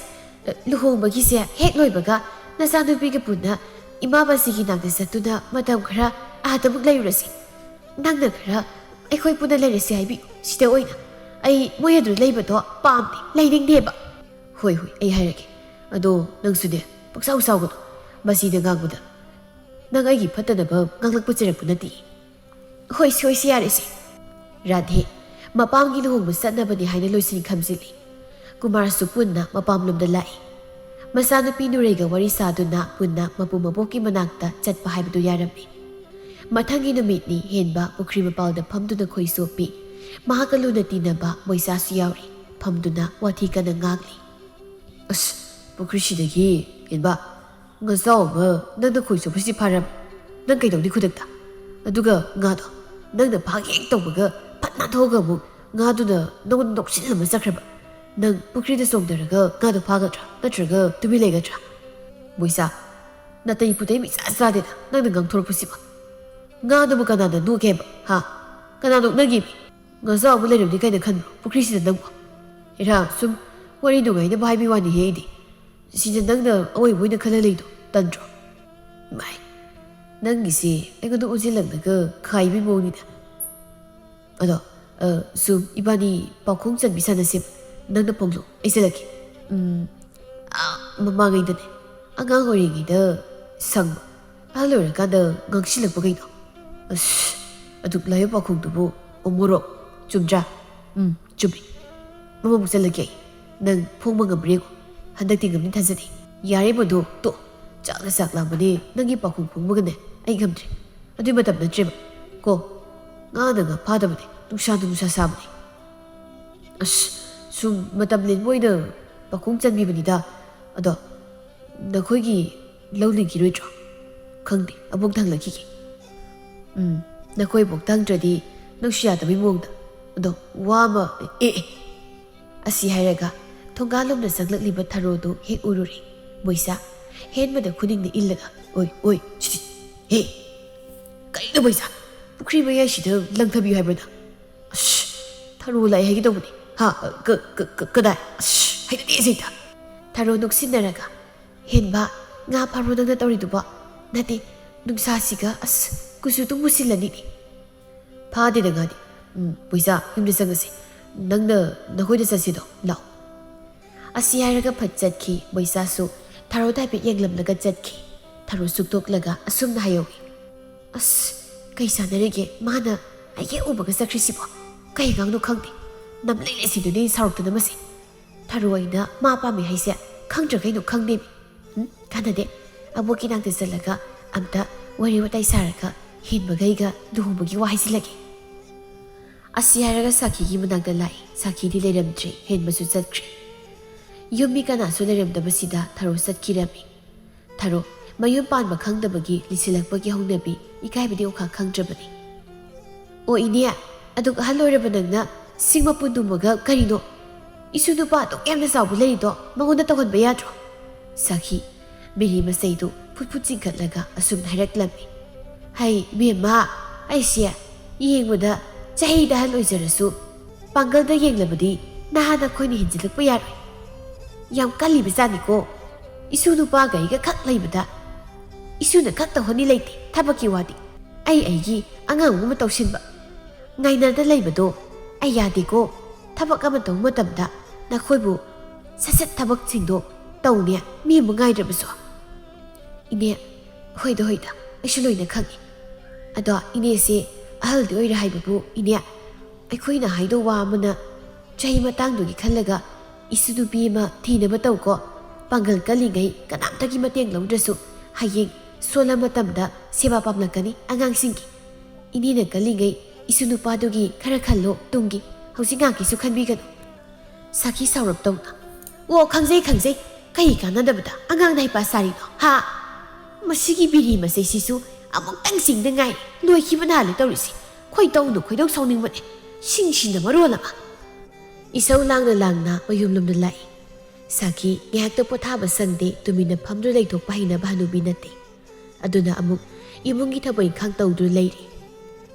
ꯂꯨꯍꯣꯡꯕꯒꯤꯁꯦ ꯍꯦꯛ ꯂꯣꯏꯕꯒ ꯅꯆꯥꯅꯨꯄꯤꯒ ꯄꯨꯟꯅ ꯏꯃꯥ ꯕꯥꯖꯤꯒꯤ ꯅꯥꯛꯇ ꯆꯠꯇꯨꯅ ꯃꯇꯝ ꯈꯔ ꯑꯥꯗꯃꯨꯛ ꯂꯩꯔꯨꯔꯁꯤ꯫ ꯅꯪꯅ ꯈꯔ ꯑꯩꯈꯣꯏ ꯄꯨꯟꯅ ꯂꯩꯔꯁꯤ ꯍꯥꯏꯕꯤꯌꯨ ꯁꯤꯗ ꯑꯣꯏꯅ꯫ ꯑꯩ ꯃꯣꯏ ꯑꯗꯨ ꯂꯩꯕꯗꯣ ꯄꯥꯝꯗꯦ, ꯂꯩꯅꯤꯡꯗꯦꯕ꯫ ꯍꯣꯏ, ꯍꯣꯏ, ꯑꯩ ꯍꯥꯏꯔꯒꯦ꯫ ꯑꯗꯣ ꯅꯪꯁꯨꯅꯦ, ꯄꯪꯁꯥꯎ ꯁꯥꯎꯒꯅꯨ꯫ ꯕꯥꯖꯤꯅ ꯉꯥꯡꯕꯗ ꯅꯪ ꯑꯩꯒꯤ ꯐꯠꯇꯅꯕ ꯉꯥꯡꯂꯛꯄ ꯆꯩꯔꯛꯄ ꯅꯠꯇꯦ꯫ ꯍꯣꯏ, ꯁꯣꯏꯁꯤ ꯌꯥꯔꯦꯁꯦ꯫ ꯔꯥꯙꯦ, ꯃꯄꯥꯝꯒꯤ ꯂꯨꯍꯣꯡꯕ ꯆꯠꯅꯕꯅꯤ ꯍꯥꯏꯅ ꯂꯣꯏꯁꯤꯟ ꯈꯝꯖꯤꯜꯂꯤ꯫ ꯀꯨꯃꯥꯔꯁꯨ ꯄꯨꯟꯅ ꯃꯄꯥꯝꯂꯣꯝꯗ ꯂꯥꯛꯏ꯫ ꯃꯆꯥꯅꯨꯄꯤ ꯅꯨꯔꯩꯒ ꯋꯥꯔꯤ ꯁꯥꯗꯨꯅ ꯄꯨꯟꯅ ꯃꯄꯨ ꯃꯕꯣꯛꯀꯤ ꯃꯅꯥꯛꯇ ꯆꯠꯄ ꯍꯥꯏꯕꯗꯨ ꯌꯥꯔꯝꯃꯤ꯫ ꯃꯊꯪꯒꯤ ꯅꯨꯃꯤꯠꯅꯤ ꯍꯦꯟꯕ ꯄꯨꯈ꯭ꯔꯤ ꯃꯄꯥꯜꯗ ꯐꯝꯗꯨꯅ ꯈꯣꯏ ꯆꯣꯞꯄꯤ꯫ ꯃꯍꯥꯛꯀ ꯂꯨꯅ ꯇꯤꯟꯅꯕ ꯃꯣꯏꯁꯥꯁꯨ ꯌꯥꯎꯔꯤ꯫ ꯐꯝꯗꯨꯅ ꯋꯥꯊꯤ ꯀꯟꯅ ꯉꯥꯡꯂꯤ꯫ ꯑꯁ, ꯄꯨꯈ꯭ꯔꯤꯁꯤꯗꯒꯤ ꯍꯦꯟꯕ ꯉꯥꯖꯥꯎ ꯑꯃ ꯅꯪꯅ ꯈꯣꯏ ꯆꯣꯞꯄꯁꯤ ꯐꯥꯔꯕ? ꯅꯪ ꯀꯩꯗꯧꯅꯤ ꯈꯨꯗꯛꯇ? ꯑꯗꯨꯒ ꯉꯥꯗꯣ ꯅꯪꯅ ꯐꯥꯒꯦ ꯍꯦꯛ ꯇꯧꯕꯒ ꯐꯠ ꯅꯥꯟꯊꯣꯛꯑꯒ ꯑꯃꯨꯛ ꯉꯥꯗꯨꯅ ꯅꯉꯣꯟꯗ ꯅꯣꯛꯁꯤꯜꯂꯝꯃ ꯆꯠꯈ꯭ꯔꯕ? ꯅꯪ ꯄꯨꯈ꯭ꯔꯤꯗ ꯆꯣꯡꯊꯔꯒ ꯉꯥꯗꯣ ꯐꯥꯒꯗ꯭ꯔꯥ? ꯅꯠꯇ꯭ꯔꯒ ꯇꯨꯃꯤꯟ ꯂꯩꯒꯗ꯭ꯔꯥ? ꯃꯣꯏꯁꯥ, ꯅꯥꯇꯩ ꯄꯨꯇꯩ ꯃꯤꯆꯥ ꯆꯥꯗꯦꯗ ꯅꯪꯅ ꯉꯥꯡꯊꯣꯔꯛꯄꯁꯤꯃ꯫ ꯉꯥꯗꯨꯕꯨ ꯀꯅꯥꯅ ꯅꯣꯛꯀꯦ ꯍꯥꯏꯕ? ꯍꯥ? ꯀꯅꯥ ꯅꯣꯛꯅꯒꯦꯃꯤ? ꯉꯥꯖꯥꯎ ꯑꯃ ꯂꯩꯔꯝꯅꯤ ꯀꯥꯏꯅ ꯈꯟꯕ꯭ꯔꯣ ꯄꯨꯈ꯭ꯔꯤꯁꯤꯗ ꯅꯪꯕꯨ? ꯍꯦꯔꯥ, ꯁꯨꯝ ꯋꯥꯔꯤ ꯅꯨꯡꯉꯥꯏꯅꯕ ꯍꯥꯏꯕꯒꯤ ꯋꯥꯅꯤꯍꯦ ꯑꯩꯗꯤ꯫ ꯁꯤꯗ ꯅꯪꯅ ꯑꯑꯣꯏꯕ ꯑꯣꯏꯅ ꯈꯜꯂ ꯂꯩꯗꯣ ꯇꯟꯗ꯭ꯔꯣ? ꯏꯃꯥꯏ, ꯅꯪꯒꯤꯁꯦ ꯑꯩꯉꯣꯟꯗ ꯑꯣꯟꯁꯤꯜꯂꯛꯂꯒ ꯈꯥꯏꯕꯒꯤ ꯃꯑꯣꯡꯅꯤꯗ꯫ ꯑꯗꯣ, ꯑ, ꯁꯨꯝ ꯏꯕꯥꯅꯤ ꯄꯥꯎꯈꯣꯡ ꯆꯟꯕꯤ ꯁꯥꯟꯅꯁꯦꯕ꯫ ꯅꯪꯅ ꯐꯣꯡꯗꯣꯛ, ꯑꯩ ꯆꯠꯂꯒꯦ꯫ ꯎꯝ, ꯑ, ꯃꯃꯥꯡꯉꯩꯗꯅꯦ, ꯑꯉꯥꯡ ꯑꯣꯏꯔꯤꯉꯩꯗ ꯁꯪꯕ, ꯑꯍꯜ ꯑꯣꯏꯔꯀꯥꯟꯗ ꯉꯥꯡꯁꯤꯜꯂꯛꯄ ꯀꯩꯅꯣ? ꯑꯁ, ꯑꯗꯨꯛ ꯂꯥꯏꯕ ꯄꯥꯎꯈꯣꯡꯗꯨꯕꯨ ꯑꯣꯃꯣꯔꯣꯛ ꯆꯨꯝꯗ꯭ꯔꯥ? ꯎꯝ, ꯆꯨꯝꯃꯤ꯫ ꯃꯃꯥꯡ ꯆꯠꯂꯒꯦ ꯑꯩ꯫ ꯅꯪ ꯐꯣꯡꯕ ꯉꯝꯕ꯭ꯔꯥ ꯌꯦꯡꯉꯣ꯫ ꯍꯟꯗꯛꯇꯤ ꯉꯝꯅꯤ ꯊꯥꯖꯗꯦ꯫ ꯌꯥꯔꯦ ꯃꯗꯨ ꯇꯣꯛ꯫ ꯆꯥꯛꯅ ꯆꯥꯛ ꯂꯥꯝꯕꯅꯦ꯫ ꯅꯪꯒꯤ ꯄꯥꯎꯈꯨꯝ ꯐꯣꯡꯕꯒꯅꯦ ꯑꯩ ꯉꯝꯗ꯭ꯔꯦ꯫ ꯑꯗꯨꯏ ꯃꯇꯝ ꯅꯠꯇ꯭ꯔꯦꯕ꯫ ꯀꯣ, ꯉꯥꯅ ꯉꯥ ꯐꯥꯗꯕꯅꯦ꯫ ꯅꯨꯡꯁꯥꯅ ꯅꯨꯡꯁꯥ ꯁꯥꯕꯅꯦ꯫ ꯑꯁ, ꯁꯨꯝ ꯃꯇꯝ ꯂꯦꯟꯕ ꯑꯣꯏꯅ ꯄꯥꯎꯈꯨꯝ ꯆꯟꯕꯤꯕꯅꯤꯗ꯫ ꯑꯗꯣ, ꯅꯈꯣꯏꯒꯤ ꯂꯧ ꯂꯤꯡꯈꯤꯔꯣꯏꯗ꯭ꯔꯣ? ꯈꯪꯗꯦ, ꯑꯕꯣꯛꯇ ꯍꯪꯂꯛꯈꯤꯒꯦ꯫ ꯎꯝ, ꯅꯈꯣꯏ ꯑꯕꯣꯛꯇ ꯍꯪꯗ꯭ꯔꯗꯤ ꯅꯪꯁꯨ ꯌꯥꯗꯕꯩ ꯃꯑꯣꯡꯗ꯫ ꯑꯗꯣ, ꯋꯥ ꯑꯃ, ꯑꯦ, ꯑꯦ꯫ ꯑꯁꯤ ꯍꯥꯏꯔꯒ ꯊꯣꯡꯒꯥꯜꯂꯣꯝꯗ ꯆꯪꯂꯛꯂꯤꯕ ꯊꯔꯣꯗꯨ ꯍꯦꯛ ꯎꯔꯨꯔꯦ꯫ ꯕꯣꯏꯆꯥ, ꯍꯦꯟꯕꯗ ꯈꯨꯅꯤꯡꯅ ꯏꯜꯂꯒ, "ꯑꯣꯏ, ꯑꯣꯏ, ꯁꯤ, ꯁꯤ, ꯍꯦ, ꯀꯔꯤꯅꯣ ꯕꯣꯏꯆꯥ? ꯄꯨꯈ꯭ꯔꯤ ꯃꯌꯥꯏꯁꯤꯗ ꯂꯪꯊꯕꯤꯌꯨ ꯍꯥꯏꯕ꯭ꯔꯥ ꯅꯪ? ꯑꯁ, ꯊꯔꯣ ꯂꯥꯛꯑꯦ ꯍꯥꯏꯒꯦ ꯇꯧꯕꯅꯤ꯫ ꯍꯥ, ꯀ-, ꯀ-, ꯀ-, ꯀꯗꯥꯏ? ꯑꯁ, ꯍꯩꯅꯗꯦ ꯑꯁꯤꯗ!" ꯊꯔꯣ ꯅꯣꯛꯁꯤꯟꯅꯔꯒ, "ꯍꯦꯟꯕ, ꯉꯥ ꯐꯥꯕ꯭ꯔꯣ ꯅꯪꯅ ꯇꯧꯔꯤꯗꯨꯕꯣ? ꯅꯠꯇꯦ, ꯅꯨꯡꯁꯥꯁꯤꯒ, ꯑꯁ, ꯀꯨꯆꯨꯗꯨ ꯃꯨꯁꯤꯜꯂꯅꯤꯅꯦ꯫" "ꯐꯥꯗꯦꯗ ꯉꯥꯗꯤ꯫ ꯎꯝ, ꯕꯣꯏꯆꯥ, ꯌꯨꯝꯗ ꯆꯪꯉꯁꯤ꯫ ꯅꯪꯅ ꯅꯈꯣꯏꯗ ꯆꯠꯁꯤꯗꯣ, ꯂꯥꯛꯑꯣ꯫" ꯑꯁꯤ ꯍꯥꯏꯔꯒ ꯐꯠ ꯆꯠꯈꯤ꯫ ꯕꯣꯏꯆꯥꯁꯨ ꯊꯔꯣꯗ ꯍꯥꯏꯐꯦꯠ ꯌꯦꯡꯂꯝꯂꯒ ꯆꯠꯈꯤ꯫ ꯊꯔꯣ ꯁꯨꯛꯇꯣꯛꯂꯒ ꯑꯁꯨꯝꯅ ꯍꯥꯏꯍꯧꯏ, "ꯑꯁ, ꯀꯩ ꯆꯥꯟꯅꯔꯤꯒꯦ? ꯃꯥꯅ ꯑꯩ ꯍꯦꯛ ꯎꯕꯒ ꯆꯠꯈ꯭ꯔꯤꯁꯤꯕꯣ? ꯀꯩ ꯑꯉꯥꯡꯅꯣ ꯈꯪꯗꯦ꯫ ꯅꯝ ꯂꯩ ꯂꯩꯁꯤꯗꯨꯅꯤ ꯁꯥꯎꯔꯛꯇꯅ ꯃꯁꯤ꯫ ꯊꯔꯣ ꯑꯩꯅ ꯃꯥ ꯄꯥꯝꯃꯤ ꯍꯥꯏꯁꯦ ꯈꯪꯗ꯭ꯔ ꯀꯩꯅꯣ ꯈꯪꯗꯦꯃꯤ꯫ ꯎꯝ, ꯀꯥꯟꯅꯗꯦ꯫ ꯑꯕꯣꯛꯀꯤ ꯅꯥꯛꯇ ꯆꯠꯂꯒ ꯑꯝꯇ ꯋꯥꯔꯤ ꯋꯥꯇꯥꯏ ꯁꯥꯔꯒ ꯍꯦꯟꯕꯒ ꯑꯩꯒ ꯂꯨꯍꯣꯡꯕꯒꯤ ꯋꯥ ꯍꯥꯏꯖꯤꯜꯂꯒꯦ꯫" ꯑꯁꯤ ꯍꯥꯏꯔꯒ ꯁꯥꯈꯤꯒꯤ ꯃꯅꯥꯛꯇ ꯂꯥꯛꯏ꯫ ꯁꯥꯈꯤꯗꯤ ꯂꯩꯔꯝꯗ꯭ꯔꯦ, ꯍꯦꯟꯕꯁꯨ ꯆꯠꯈ꯭ꯔꯦ꯫ ꯌꯨꯝ ꯃꯤ ꯀꯅꯥꯁꯨ ꯂꯩꯔꯝꯗꯕꯁꯤꯗ ꯊꯔꯣ ꯆꯠꯈꯤꯔꯝꯃꯤ꯫ ꯊꯔꯣ, ꯃꯌꯨꯝ ꯄꯥꯟꯕ ꯈꯪꯗꯕꯒꯤ ꯂꯤꯁꯤꯜꯂꯛꯄꯒꯤ ꯍꯧꯅꯕꯤ, ꯏꯀꯥꯏꯕꯗꯤ ꯑꯣꯈꯥꯛ ꯈꯪꯗ꯭ꯔꯕꯅꯤ꯫ "ꯑꯣ ꯏꯅꯦ, ꯑꯗꯨꯛ ꯑꯍꯜ ꯑꯣꯏꯔꯕ ꯅꯪꯅ ꯁꯤꯡ ꯃꯄꯨꯟ ꯇꯨꯝꯃꯒ ꯀꯔꯤꯅꯣ? ꯏꯁꯨ ꯅꯨꯄꯥ ꯑꯗꯨꯛ ꯌꯥꯝꯅ ꯆꯥꯎꯕ ꯂꯩꯔꯤꯗꯣ ꯃꯉꯣꯟꯗ ꯇꯧꯍꯟꯕ ꯌꯥꯗ꯭ꯔꯣ?" ꯁꯥꯈꯤ, ꯃꯤꯔꯤ ꯃꯆꯩꯗꯨ ꯐꯨꯠ ꯐꯨꯠ ꯆꯤꯡꯈꯠꯂꯒ ꯑꯁꯨꯝ ꯍꯥꯏꯔꯛꯂꯝꯃꯤ꯫ "ꯍꯩ, ꯏꯕꯦꯝꯃ, ꯑꯩꯁꯦ ꯌꯦꯡꯕꯗ ꯆꯍꯤꯗ ꯑꯍꯜ ꯑꯣꯏꯖꯔꯁꯨ ꯄꯥꯡꯒꯜꯗ ꯌꯦꯡꯂꯕꯗꯤ ꯅꯍꯥ ꯅꯈꯣꯏꯅ ꯍꯦꯟꯖꯤꯜꯂꯛꯄ ꯌꯥꯔꯣꯏ꯫ ꯌꯥꯝ ꯀꯜꯂꯤꯕ ꯖꯥꯠꯅꯤꯀꯣ꯫ ꯏꯁꯨ ꯅꯨꯄꯥꯒ ꯑꯩꯒ ꯈꯛ ꯂꯩꯕꯗ ꯏꯁꯨꯅ ꯈꯛ ꯇꯧꯍꯟꯅꯤ ꯂꯩꯇꯦ ꯊꯕꯛꯀꯤ ꯋꯥꯗꯤ꯫ ꯑꯩ ꯑꯩꯒꯤ ꯑꯉꯥꯡ ꯑꯃ ꯇꯧꯁꯤꯟꯕ꯫ ꯉꯥꯏꯅꯗ ꯂꯩꯕꯗꯣ ꯑꯩ ꯌꯥꯗꯦꯀꯣ꯫ ꯊꯕꯛ ꯑꯃ ꯇꯧꯕ ꯃꯇꯝꯗ ꯅꯈꯣꯏꯕꯨ ꯁꯠ ꯁꯠ ꯊꯕꯛꯁꯤꯡꯗꯣ ꯇꯧꯅꯦ, ꯃꯤ ꯑꯃ ꯉꯥꯏꯗ꯭ꯔꯕꯁꯨ꯫" "ꯏꯅꯦ, ꯍꯣꯏꯗ ꯍꯣꯏꯗ, ꯑꯩꯁꯨ ꯂꯣꯏꯅ ꯈꯪꯉꯤ꯫ ꯑꯗꯣ ꯏꯅꯦꯁꯦ ꯑꯍꯜꯗꯤ ꯑꯣꯏꯔꯦ ꯍꯥꯏꯕꯕꯨ, ꯏꯅꯦ, ꯑꯩꯈꯣꯏꯅ ꯍꯥꯏꯗꯧ ꯋꯥ ꯑꯃꯅ ꯆꯍꯤ ꯃꯇꯥꯡꯗꯨꯒꯤ ꯈꯜꯂꯒ "ꯏꯁꯨ ꯅꯨꯄꯤ ꯑꯃ ꯊꯤꯅꯕ ꯇꯧꯀꯣ꯫ ꯄꯥꯡꯒꯜ ꯀꯜꯂꯤꯉꯩ ꯀꯅꯥꯝꯇꯒꯤ ꯃꯇꯦꯡ ꯂꯧꯗ꯭ꯔꯁꯨ ꯍꯌꯦꯡ ꯁꯣꯜꯂ ꯃꯇꯝꯗ ꯁꯦꯕꯥ ꯄꯥꯝꯂꯛꯀꯅꯤ ꯑꯉꯥꯡꯁꯤꯡꯒꯤ꯫ ꯏꯅꯦꯅ ꯀꯜꯂꯤꯉꯩ ꯏꯁꯨ ꯅꯨꯄꯥꯗꯨꯒꯤ ꯈꯔ ꯈꯜꯂꯣ ꯇꯨꯡꯒꯤ꯫ ꯍꯧꯖꯤꯛ ꯉꯥꯏꯍꯥꯛꯀꯤꯁꯨ ꯈꯟꯕꯤꯒꯅꯨ꯫" ꯁꯥꯈꯤ ꯁꯥꯎꯔꯞ ꯇꯧꯅ, "ꯑꯣ, ꯈꯪꯖꯩ, ꯈꯪꯖꯩ꯫ ꯀꯩ ꯀꯥꯟꯅꯗꯕꯗ ꯑꯉꯥꯡꯗ ꯍꯩꯄꯥ ꯁꯥꯔꯤꯅꯣ, ꯍꯥ? ꯃꯁꯤꯒꯤ ꯕꯤꯔꯤ ꯃꯆꯩꯁꯤꯁꯨ ꯑꯃꯨꯛꯇꯪ ꯆꯤꯡꯗ ꯉꯥꯏ, ꯂꯣꯏꯈꯤꯕ ꯅꯥꯍꯜꯂꯦ ꯇꯧꯔꯤꯁꯦ꯫ ꯈꯣꯏꯗꯧꯅ ꯈꯣꯏꯗꯧ ꯁꯥꯎꯅꯤꯡꯕꯅꯦ꯫ ꯁꯤꯡꯁꯤꯅ ꯃꯔꯣꯜ ꯑꯃ꯫" ꯏꯁꯧ ꯂꯥꯡꯅ ꯂꯥꯡꯅ ꯃꯌꯨꯝ ꯂꯣꯝꯗ ꯂꯥꯛꯏ꯫ ꯁꯥꯈꯤ ꯉꯥꯏꯍꯥꯛꯇ ꯄꯣꯊꯥꯕ ꯁꯪꯗꯦ, ꯇꯨꯃꯤꯟꯅ ꯐꯝꯗꯨꯅ ꯂꯩꯊꯣꯛꯄ ꯍꯩꯅꯕ ꯍꯅꯨꯕꯤ ꯅꯠꯇꯦ꯫ ꯑꯗꯨꯅ ꯑꯃꯨꯛ ꯏꯃꯨꯡꯒꯤ ꯊꯕꯛ ꯏꯪꯈꯥꯡ ꯇꯧꯗꯨꯅ ꯂꯩꯔꯤ꯫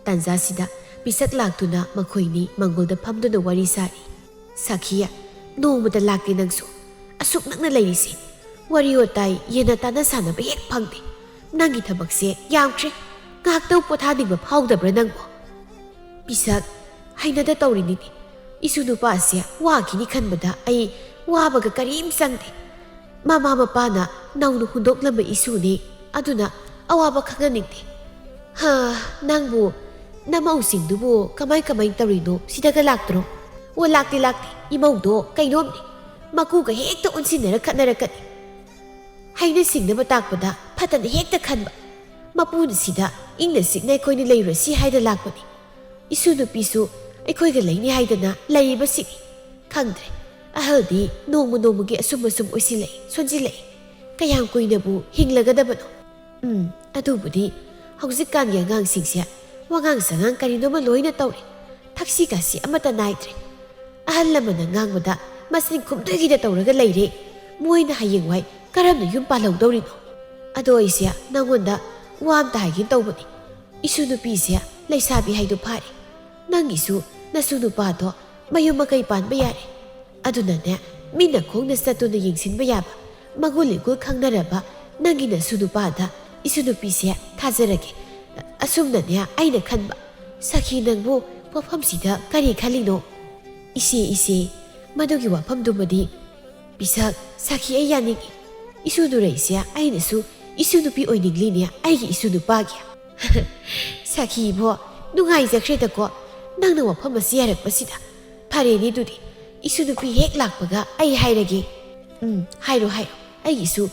ꯇꯥꯟꯖꯥꯁꯤꯗ ꯄꯤꯁꯛ ꯂꯥꯛꯇꯨꯅ ꯃꯈꯣꯏꯅꯤ ꯃꯪꯒꯣꯜꯗ ꯐꯝꯗꯨꯅ ꯋꯥꯔꯤ ꯁꯥꯔꯤ꯫ "ꯁꯥꯈꯤ, ꯅꯣꯡꯃꯇ ꯂꯥꯛꯇꯦ ꯅꯪꯁꯨ꯫ ꯑꯁꯨꯛ ꯅꯛꯅ ꯂꯩꯔꯤꯁꯦ꯫ ꯋꯥꯔꯤ ꯋꯥꯇꯥꯏ, ꯌꯦꯟꯅ ꯇꯥꯅ ꯁꯥꯟꯅꯕ ꯍꯦꯛ ꯐꯪꯗꯦ꯫ ꯅꯪꯒꯤ ꯊꯕꯛꯁꯦ ꯌꯥꯝꯈ꯭ꯔꯦ꯫ ꯉꯥꯏꯍꯥꯛꯇꯪ ꯄꯣꯊꯥꯅꯤꯡꯕ ꯐꯥꯎꯗꯕ꯭ꯔꯥ ꯅꯪꯕꯣ?" "ꯄꯤꯁꯛ, ꯍꯩꯅꯗ ꯇꯧꯔꯤꯅꯤꯅꯦ꯫ ꯏꯁꯨ ꯅꯨꯄꯥꯁꯦ ꯋꯥꯈꯤꯅꯤ ꯈꯟꯕꯗ ꯑꯩ ꯋꯥꯕꯒ ꯀꯔꯤꯝ ꯆꯪꯗꯦ꯫ ꯃꯃꯥ ꯃꯄꯥꯅ ꯅꯧꯅ ꯍꯨꯟꯗꯣꯛꯂꯝꯕ ꯏꯁꯨꯅꯤ, ꯑꯗꯨꯅ ꯑꯋꯥꯕ ꯈꯪꯍꯟꯅꯤꯡꯗꯦ꯫" "ꯍꯥ, ꯅꯪꯕꯨ ꯅꯃꯧꯁꯤꯡꯗꯨꯕꯨ ꯀꯃꯥꯏ ꯀꯃꯥꯏ ꯇꯧꯔꯤꯅꯣ? ꯁꯤꯗꯒ ꯂꯥꯛꯇ꯭ꯔꯣ?" "ꯑꯣ, ꯂꯥꯛꯇꯦ, ꯂꯥꯛꯇꯦ꯫ ꯏꯃꯧꯗꯣ ꯀꯩꯅꯣꯝꯅꯤ꯫ ꯃꯀꯨꯒ ꯍꯦꯛꯇ ꯑꯣꯟꯁꯤꯟꯅꯔ ꯈꯠꯅꯔꯛꯀꯅꯤ꯫ ꯍꯩꯅ ꯁꯤꯡꯅꯕ ꯇꯥꯛꯄꯗ ꯐꯠꯇꯅ ꯍꯦꯛꯇ ꯈꯟꯕ꯫ ꯃꯄꯨꯅ ꯁꯤꯗ ꯏꯪꯅ ꯆꯤꯛꯅ ꯑꯩꯈꯣꯏꯅ ꯂꯩꯔꯨꯔꯁꯤ ꯍꯥꯏꯗ ꯂꯥꯛꯄꯅꯤ꯫ ꯏꯁꯨ ꯅꯨꯄꯤꯁꯨ ꯑꯩꯈꯣꯏꯒ ꯂꯩꯅꯤ ꯍꯥꯏꯗꯅ ꯂꯩꯔꯤꯕꯁꯤꯅꯤ꯫ ꯈꯪꯗ꯭ꯔꯦ, ꯑꯍꯜꯗꯤ ꯅꯣꯡꯃ ꯅꯣꯡꯃꯒꯤ ꯑꯁꯨꯝ ꯑꯁꯨꯝ ꯑꯣꯏꯁꯤꯜꯂꯛꯏ, ꯁꯣꯟꯖꯤꯜꯂꯛꯏ꯫ ꯀꯌꯥꯝ ꯀꯨꯏꯅꯕꯨ ꯍꯤꯡꯂꯒꯗꯕꯅꯣ?" "ꯎꯝ, ꯑꯗꯨꯕꯨꯗꯤ ꯍꯧꯖꯤꯛꯀꯥꯟꯒꯤ ꯑꯉꯥꯡꯁꯤꯡꯁꯦ ꯋꯥꯉꯥꯡ ꯁꯉꯥꯡ ꯀꯔꯤꯅꯣꯃ ꯂꯣꯏꯅ ꯇꯧꯔꯦ꯫ ꯊꯛꯁꯤ ꯈꯥꯁꯤ ꯑꯃꯠꯇ ꯅꯥꯏꯗ꯭ꯔꯦ꯫ ꯑꯍꯜ ꯂꯃꯟꯅ ꯉꯥꯡꯕꯗ ꯃꯆꯤꯟ ꯈꯨꯝꯗꯣꯏꯒꯤꯗ ꯇꯧꯔꯒ ꯂꯩꯔꯦ꯫ ꯃꯣꯏꯅ ꯍꯌꯦꯡꯋꯥꯏ ꯀꯔꯝꯅ ꯌꯨꯝ ꯄꯥꯜꯍꯧꯗꯧꯔꯤꯅꯣ?" "ꯑꯗꯣ ꯑꯩꯁꯦ ꯅꯪꯉꯣꯟꯗ ꯋꯥ ꯑꯝꯇ ꯍꯥꯏꯒꯦ ꯇꯧꯕꯅꯤ꯫ ꯏꯁꯨ ꯅꯨꯄꯤꯁꯦ ꯂꯩꯁꯥꯕꯤ ꯍꯥꯏꯗꯣ ꯐꯥꯔꯦ꯫ ꯅꯪꯒꯤꯁꯨ ꯅꯁꯨ ꯅꯨꯄꯥꯗꯣ ꯃꯌꯨꯝ ꯃꯀꯩ ꯄꯥꯟꯕ ꯌꯥꯔꯦ꯫ ꯑꯗꯨꯅꯅꯦ, ꯃꯤꯠꯅ ꯈꯣꯡꯅ ꯆꯠꯇꯨꯅ ꯌꯦꯡꯁꯤꯟꯕ ꯌꯥꯕ, ꯃꯒꯨꯟ ꯏꯒꯨꯜ ꯈꯪꯅꯔꯕ ꯅꯪꯒꯤ ꯅꯁꯨ ꯅꯨꯄꯥꯗ ꯏꯁꯨ ꯅꯨꯄꯤꯁꯦ ꯊꯥꯖꯔꯒꯦ꯫ ꯑꯁꯨꯝꯅꯅꯦ ꯑꯩꯅ ꯈꯟꯕ꯫" "ꯁꯥꯈꯤ, ꯅꯪꯕꯨ ꯋꯥꯐꯝꯁꯤꯗ ꯀꯔꯤ ꯈꯜꯂꯤꯅꯣ?" "ꯏꯆꯦ, ꯏꯆꯦ, ꯃꯗꯨꯒꯤ ꯋꯥꯐꯝꯗꯨꯃꯗꯤ ꯄꯤꯁꯛ, ꯁꯥꯈꯤ, ꯑꯩ ꯌꯥꯅꯤꯡꯏ꯫ ꯏꯁꯨ ꯅꯨꯔꯩꯁꯦ ꯑꯩꯅꯁꯨ ꯏꯁꯨ ꯅꯨꯄꯤ ꯑꯣꯏꯅꯤꯡꯂꯤꯅꯦ, ꯑꯩꯒꯤ ꯏꯁꯨ ꯅꯨꯄꯥꯒꯤ꯫" "ꯁꯥꯈꯤ ꯏꯕꯣ, ꯅꯨꯡꯉꯥꯏꯖꯈ꯭ꯔꯦꯗꯀꯣ ꯅꯪꯅ ꯋꯥꯐꯝ ꯑꯁꯤ ꯌꯥꯔꯛꯄꯁꯤꯗ꯫ ꯐꯔꯦꯅꯦ ꯑꯗꯨꯗꯤ, "ꯏꯁꯨ ꯅꯨꯄꯤ ꯍꯦꯛ ꯂꯥꯛꯄꯒ ꯑꯩ ꯍꯥꯏꯔꯒꯦ꯫" "ꯎꯝ, ꯍꯥꯏꯔꯣ, ꯍꯥꯏꯔꯣ꯫ ꯑꯩꯒꯤꯁꯨ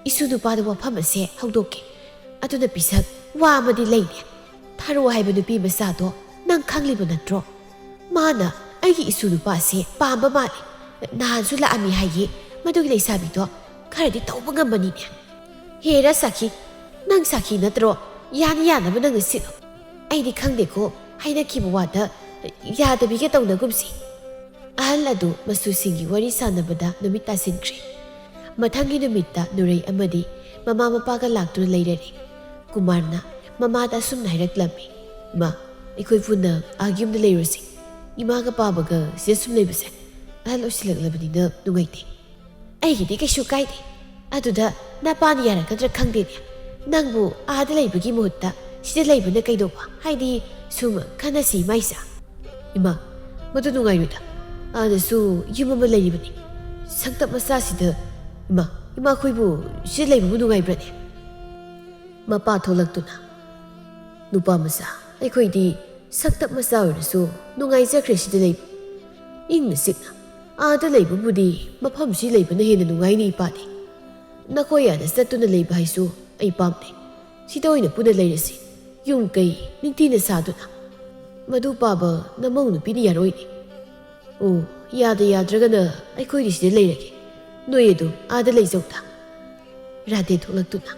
ꯏꯁꯨ ꯅꯨꯄꯥꯗ ꯋꯥꯐꯝ ꯑꯁꯦ ꯍꯧꯗꯣꯛꯀꯦ꯫ ꯑꯗꯨꯅ ꯄꯤꯁꯛ, ꯋꯥ ꯑꯃꯗꯤ ꯂꯩꯅꯦ꯫ ꯊꯥꯔꯣ ꯍꯥꯏꯕ ꯅꯨꯄꯤ ꯃꯆꯥꯗꯣ ꯅꯪ ꯈꯪꯂꯤꯕ ꯅꯠꯇ꯭ꯔꯣ? ꯃꯥꯅ ꯑꯩꯒꯤ ꯏꯁꯨ ꯅꯨꯄꯥꯁꯦ ꯄꯥꯝꯕ ꯃꯥꯜꯂꯤ꯫ ꯅꯍꯥꯟꯁꯨ ꯂꯥꯛꯑꯝꯃꯤ ꯍꯥꯏꯌꯦ꯫ ꯃꯗꯨꯒꯤ ꯂꯩꯁꯥꯕꯤꯗꯣ ꯈꯔꯗꯤ ꯇꯧꯕ ꯉꯝꯕꯅꯤꯅꯦ꯫" "ꯍꯦꯔꯥ ꯁꯥꯈꯤ, ꯅꯪ ꯁꯥꯈꯤ ꯅꯠꯇ꯭ꯔꯣ? ꯌꯥꯅꯤ ꯌꯥꯅꯕ ꯅꯪꯅ ꯁꯤꯜꯂꯣ꯫ ꯑꯩꯗꯤ ꯈꯪꯗꯦꯀꯣ, ꯍꯥꯏꯅꯈꯤꯕ ꯋꯥꯗ ꯌꯥꯗꯕꯤꯒ ꯇꯧꯅꯒꯨꯝꯁꯤ꯫" ꯑꯍꯜ ꯑꯗꯨ ꯃꯁꯨꯁꯤꯡꯒꯤ ꯋꯥꯔꯤ ꯁꯥꯟꯅꯕꯗ ꯅꯨꯃꯤꯠ ꯇꯥꯁꯤꯟꯈ꯭ꯔꯦ꯫ ꯃꯊꯪꯒꯤ ꯅꯨꯃꯤꯠꯇ ꯅꯨꯔꯩ ꯑꯃꯗꯤ ꯃꯃꯥ ꯃꯄꯥꯒ ꯂꯥꯛꯇꯨꯅ ꯂꯩꯔꯔꯦ꯫ ꯀꯨꯃꯥꯔꯅ ꯃꯃꯥꯗ ꯑꯁꯨꯝꯅ ꯍꯥꯏꯔꯛꯂꯝꯃꯤ, "ꯏꯃꯥ, ꯑꯩꯈꯣꯏ ꯄꯨꯟꯅ ꯑꯥꯒꯤ ꯌꯨꯝꯗ ꯂꯩꯔꯨꯁꯤ꯫ ꯏꯃꯥꯒ ꯄꯥꯕꯒ ꯁꯤꯗ ꯁꯨꯝ ꯂꯩꯕꯁꯦ ꯑꯍꯜ ꯑꯣꯏꯁꯤꯜꯂꯛꯂꯕꯅꯤꯅ ꯅꯨꯡꯉꯥꯏꯇꯦ꯫" "ꯑꯩꯒꯤꯗꯤ ꯀꯩꯁꯨ ꯀꯥꯏꯗꯦ꯫ ꯑꯗꯨꯗ ꯅꯄꯥꯅ ꯌꯥꯔꯛꯀꯗ꯭ꯔꯥ ꯈꯪꯗꯦꯅꯦ꯫ ꯅꯪꯕꯨ ꯑꯥꯗ ꯂꯩꯕꯒꯤ ꯃꯍꯨꯠꯇ ꯁꯤꯗ ꯂꯩꯕꯅ ꯀꯩꯗꯧꯕ? ꯍꯥꯏꯗꯤ ꯁꯨꯝ ꯈꯟꯅꯁꯤ ꯏꯃꯥ ꯏꯆꯥ꯫" "ꯏꯃꯥ, ꯃꯗꯨ ꯅꯨꯡꯉꯥꯏꯔꯣꯏꯗ꯫ ꯑꯥꯗꯁꯨ ꯌꯨꯝ ꯑꯃ ꯂꯩꯔꯤꯕꯅꯤ꯫ ꯁꯛꯇꯞ ꯃꯆꯥꯁꯤꯗ, ꯏꯃꯥ, ꯏꯃꯥꯈꯣꯏꯕꯨ ꯁꯤꯗ ꯂꯩꯕꯕꯨ ꯅꯨꯡꯉꯥꯏꯕ꯭ꯔꯅꯦ?" ꯃꯄꯥ ꯊꯣꯛꯂꯛꯇꯨꯅ, "ꯅꯨꯄꯥ ꯃꯆꯥ, ꯑꯩꯈꯣꯏꯗꯤ ꯁꯛꯇꯞ ꯃꯆꯥ ꯑꯣꯏꯔꯁꯨ ꯅꯨꯡꯉꯥꯏꯖꯈ꯭ꯔꯦ ꯁꯤꯗ ꯂꯩꯕ꯫ ꯏꯪꯅ ꯆꯤꯛꯅ꯫ ꯑꯥꯗ ꯂꯩꯕꯕꯨꯗꯤ ꯃꯐꯝꯁꯤ ꯂꯩꯕꯅ ꯍꯦꯟꯅ ꯅꯨꯡꯉꯥꯏꯅꯤ ꯏꯄꯥꯗꯤ꯫ ꯅꯈꯣꯏ ꯑꯥꯗ ꯆꯠꯇꯨꯅ ꯂꯩꯕ ꯍꯥꯏꯁꯨ ꯑꯩ ꯄꯥꯝꯗꯦ꯫ ꯁꯤꯗ ꯑꯣꯏꯅ ꯄꯨꯟꯅ ꯂꯩꯔꯁꯤ꯫ ꯌꯨꯝ ꯀꯩ ꯅꯤꯡꯊꯤꯅ ꯁꯥꯗꯨꯅ꯫ ꯃꯗꯨ ꯄꯥꯕ ꯅꯃꯧ ꯅꯨꯄꯤꯅ ꯌꯥꯔꯣꯏꯅꯦ꯫" "ꯑꯣ, ꯌꯥꯗ ꯌꯥꯗ꯭ꯔꯒꯅ ꯑꯩꯈꯣꯏꯗꯤ ꯁꯤꯗ ꯂꯩꯔꯒꯦ꯫ ꯅꯣꯏ ꯑꯗꯨꯝ ꯑꯥꯗ ꯂꯩꯖꯧꯗ꯫" ꯔꯥꯙꯦ ꯊꯣꯛꯂꯛꯇꯨꯅ,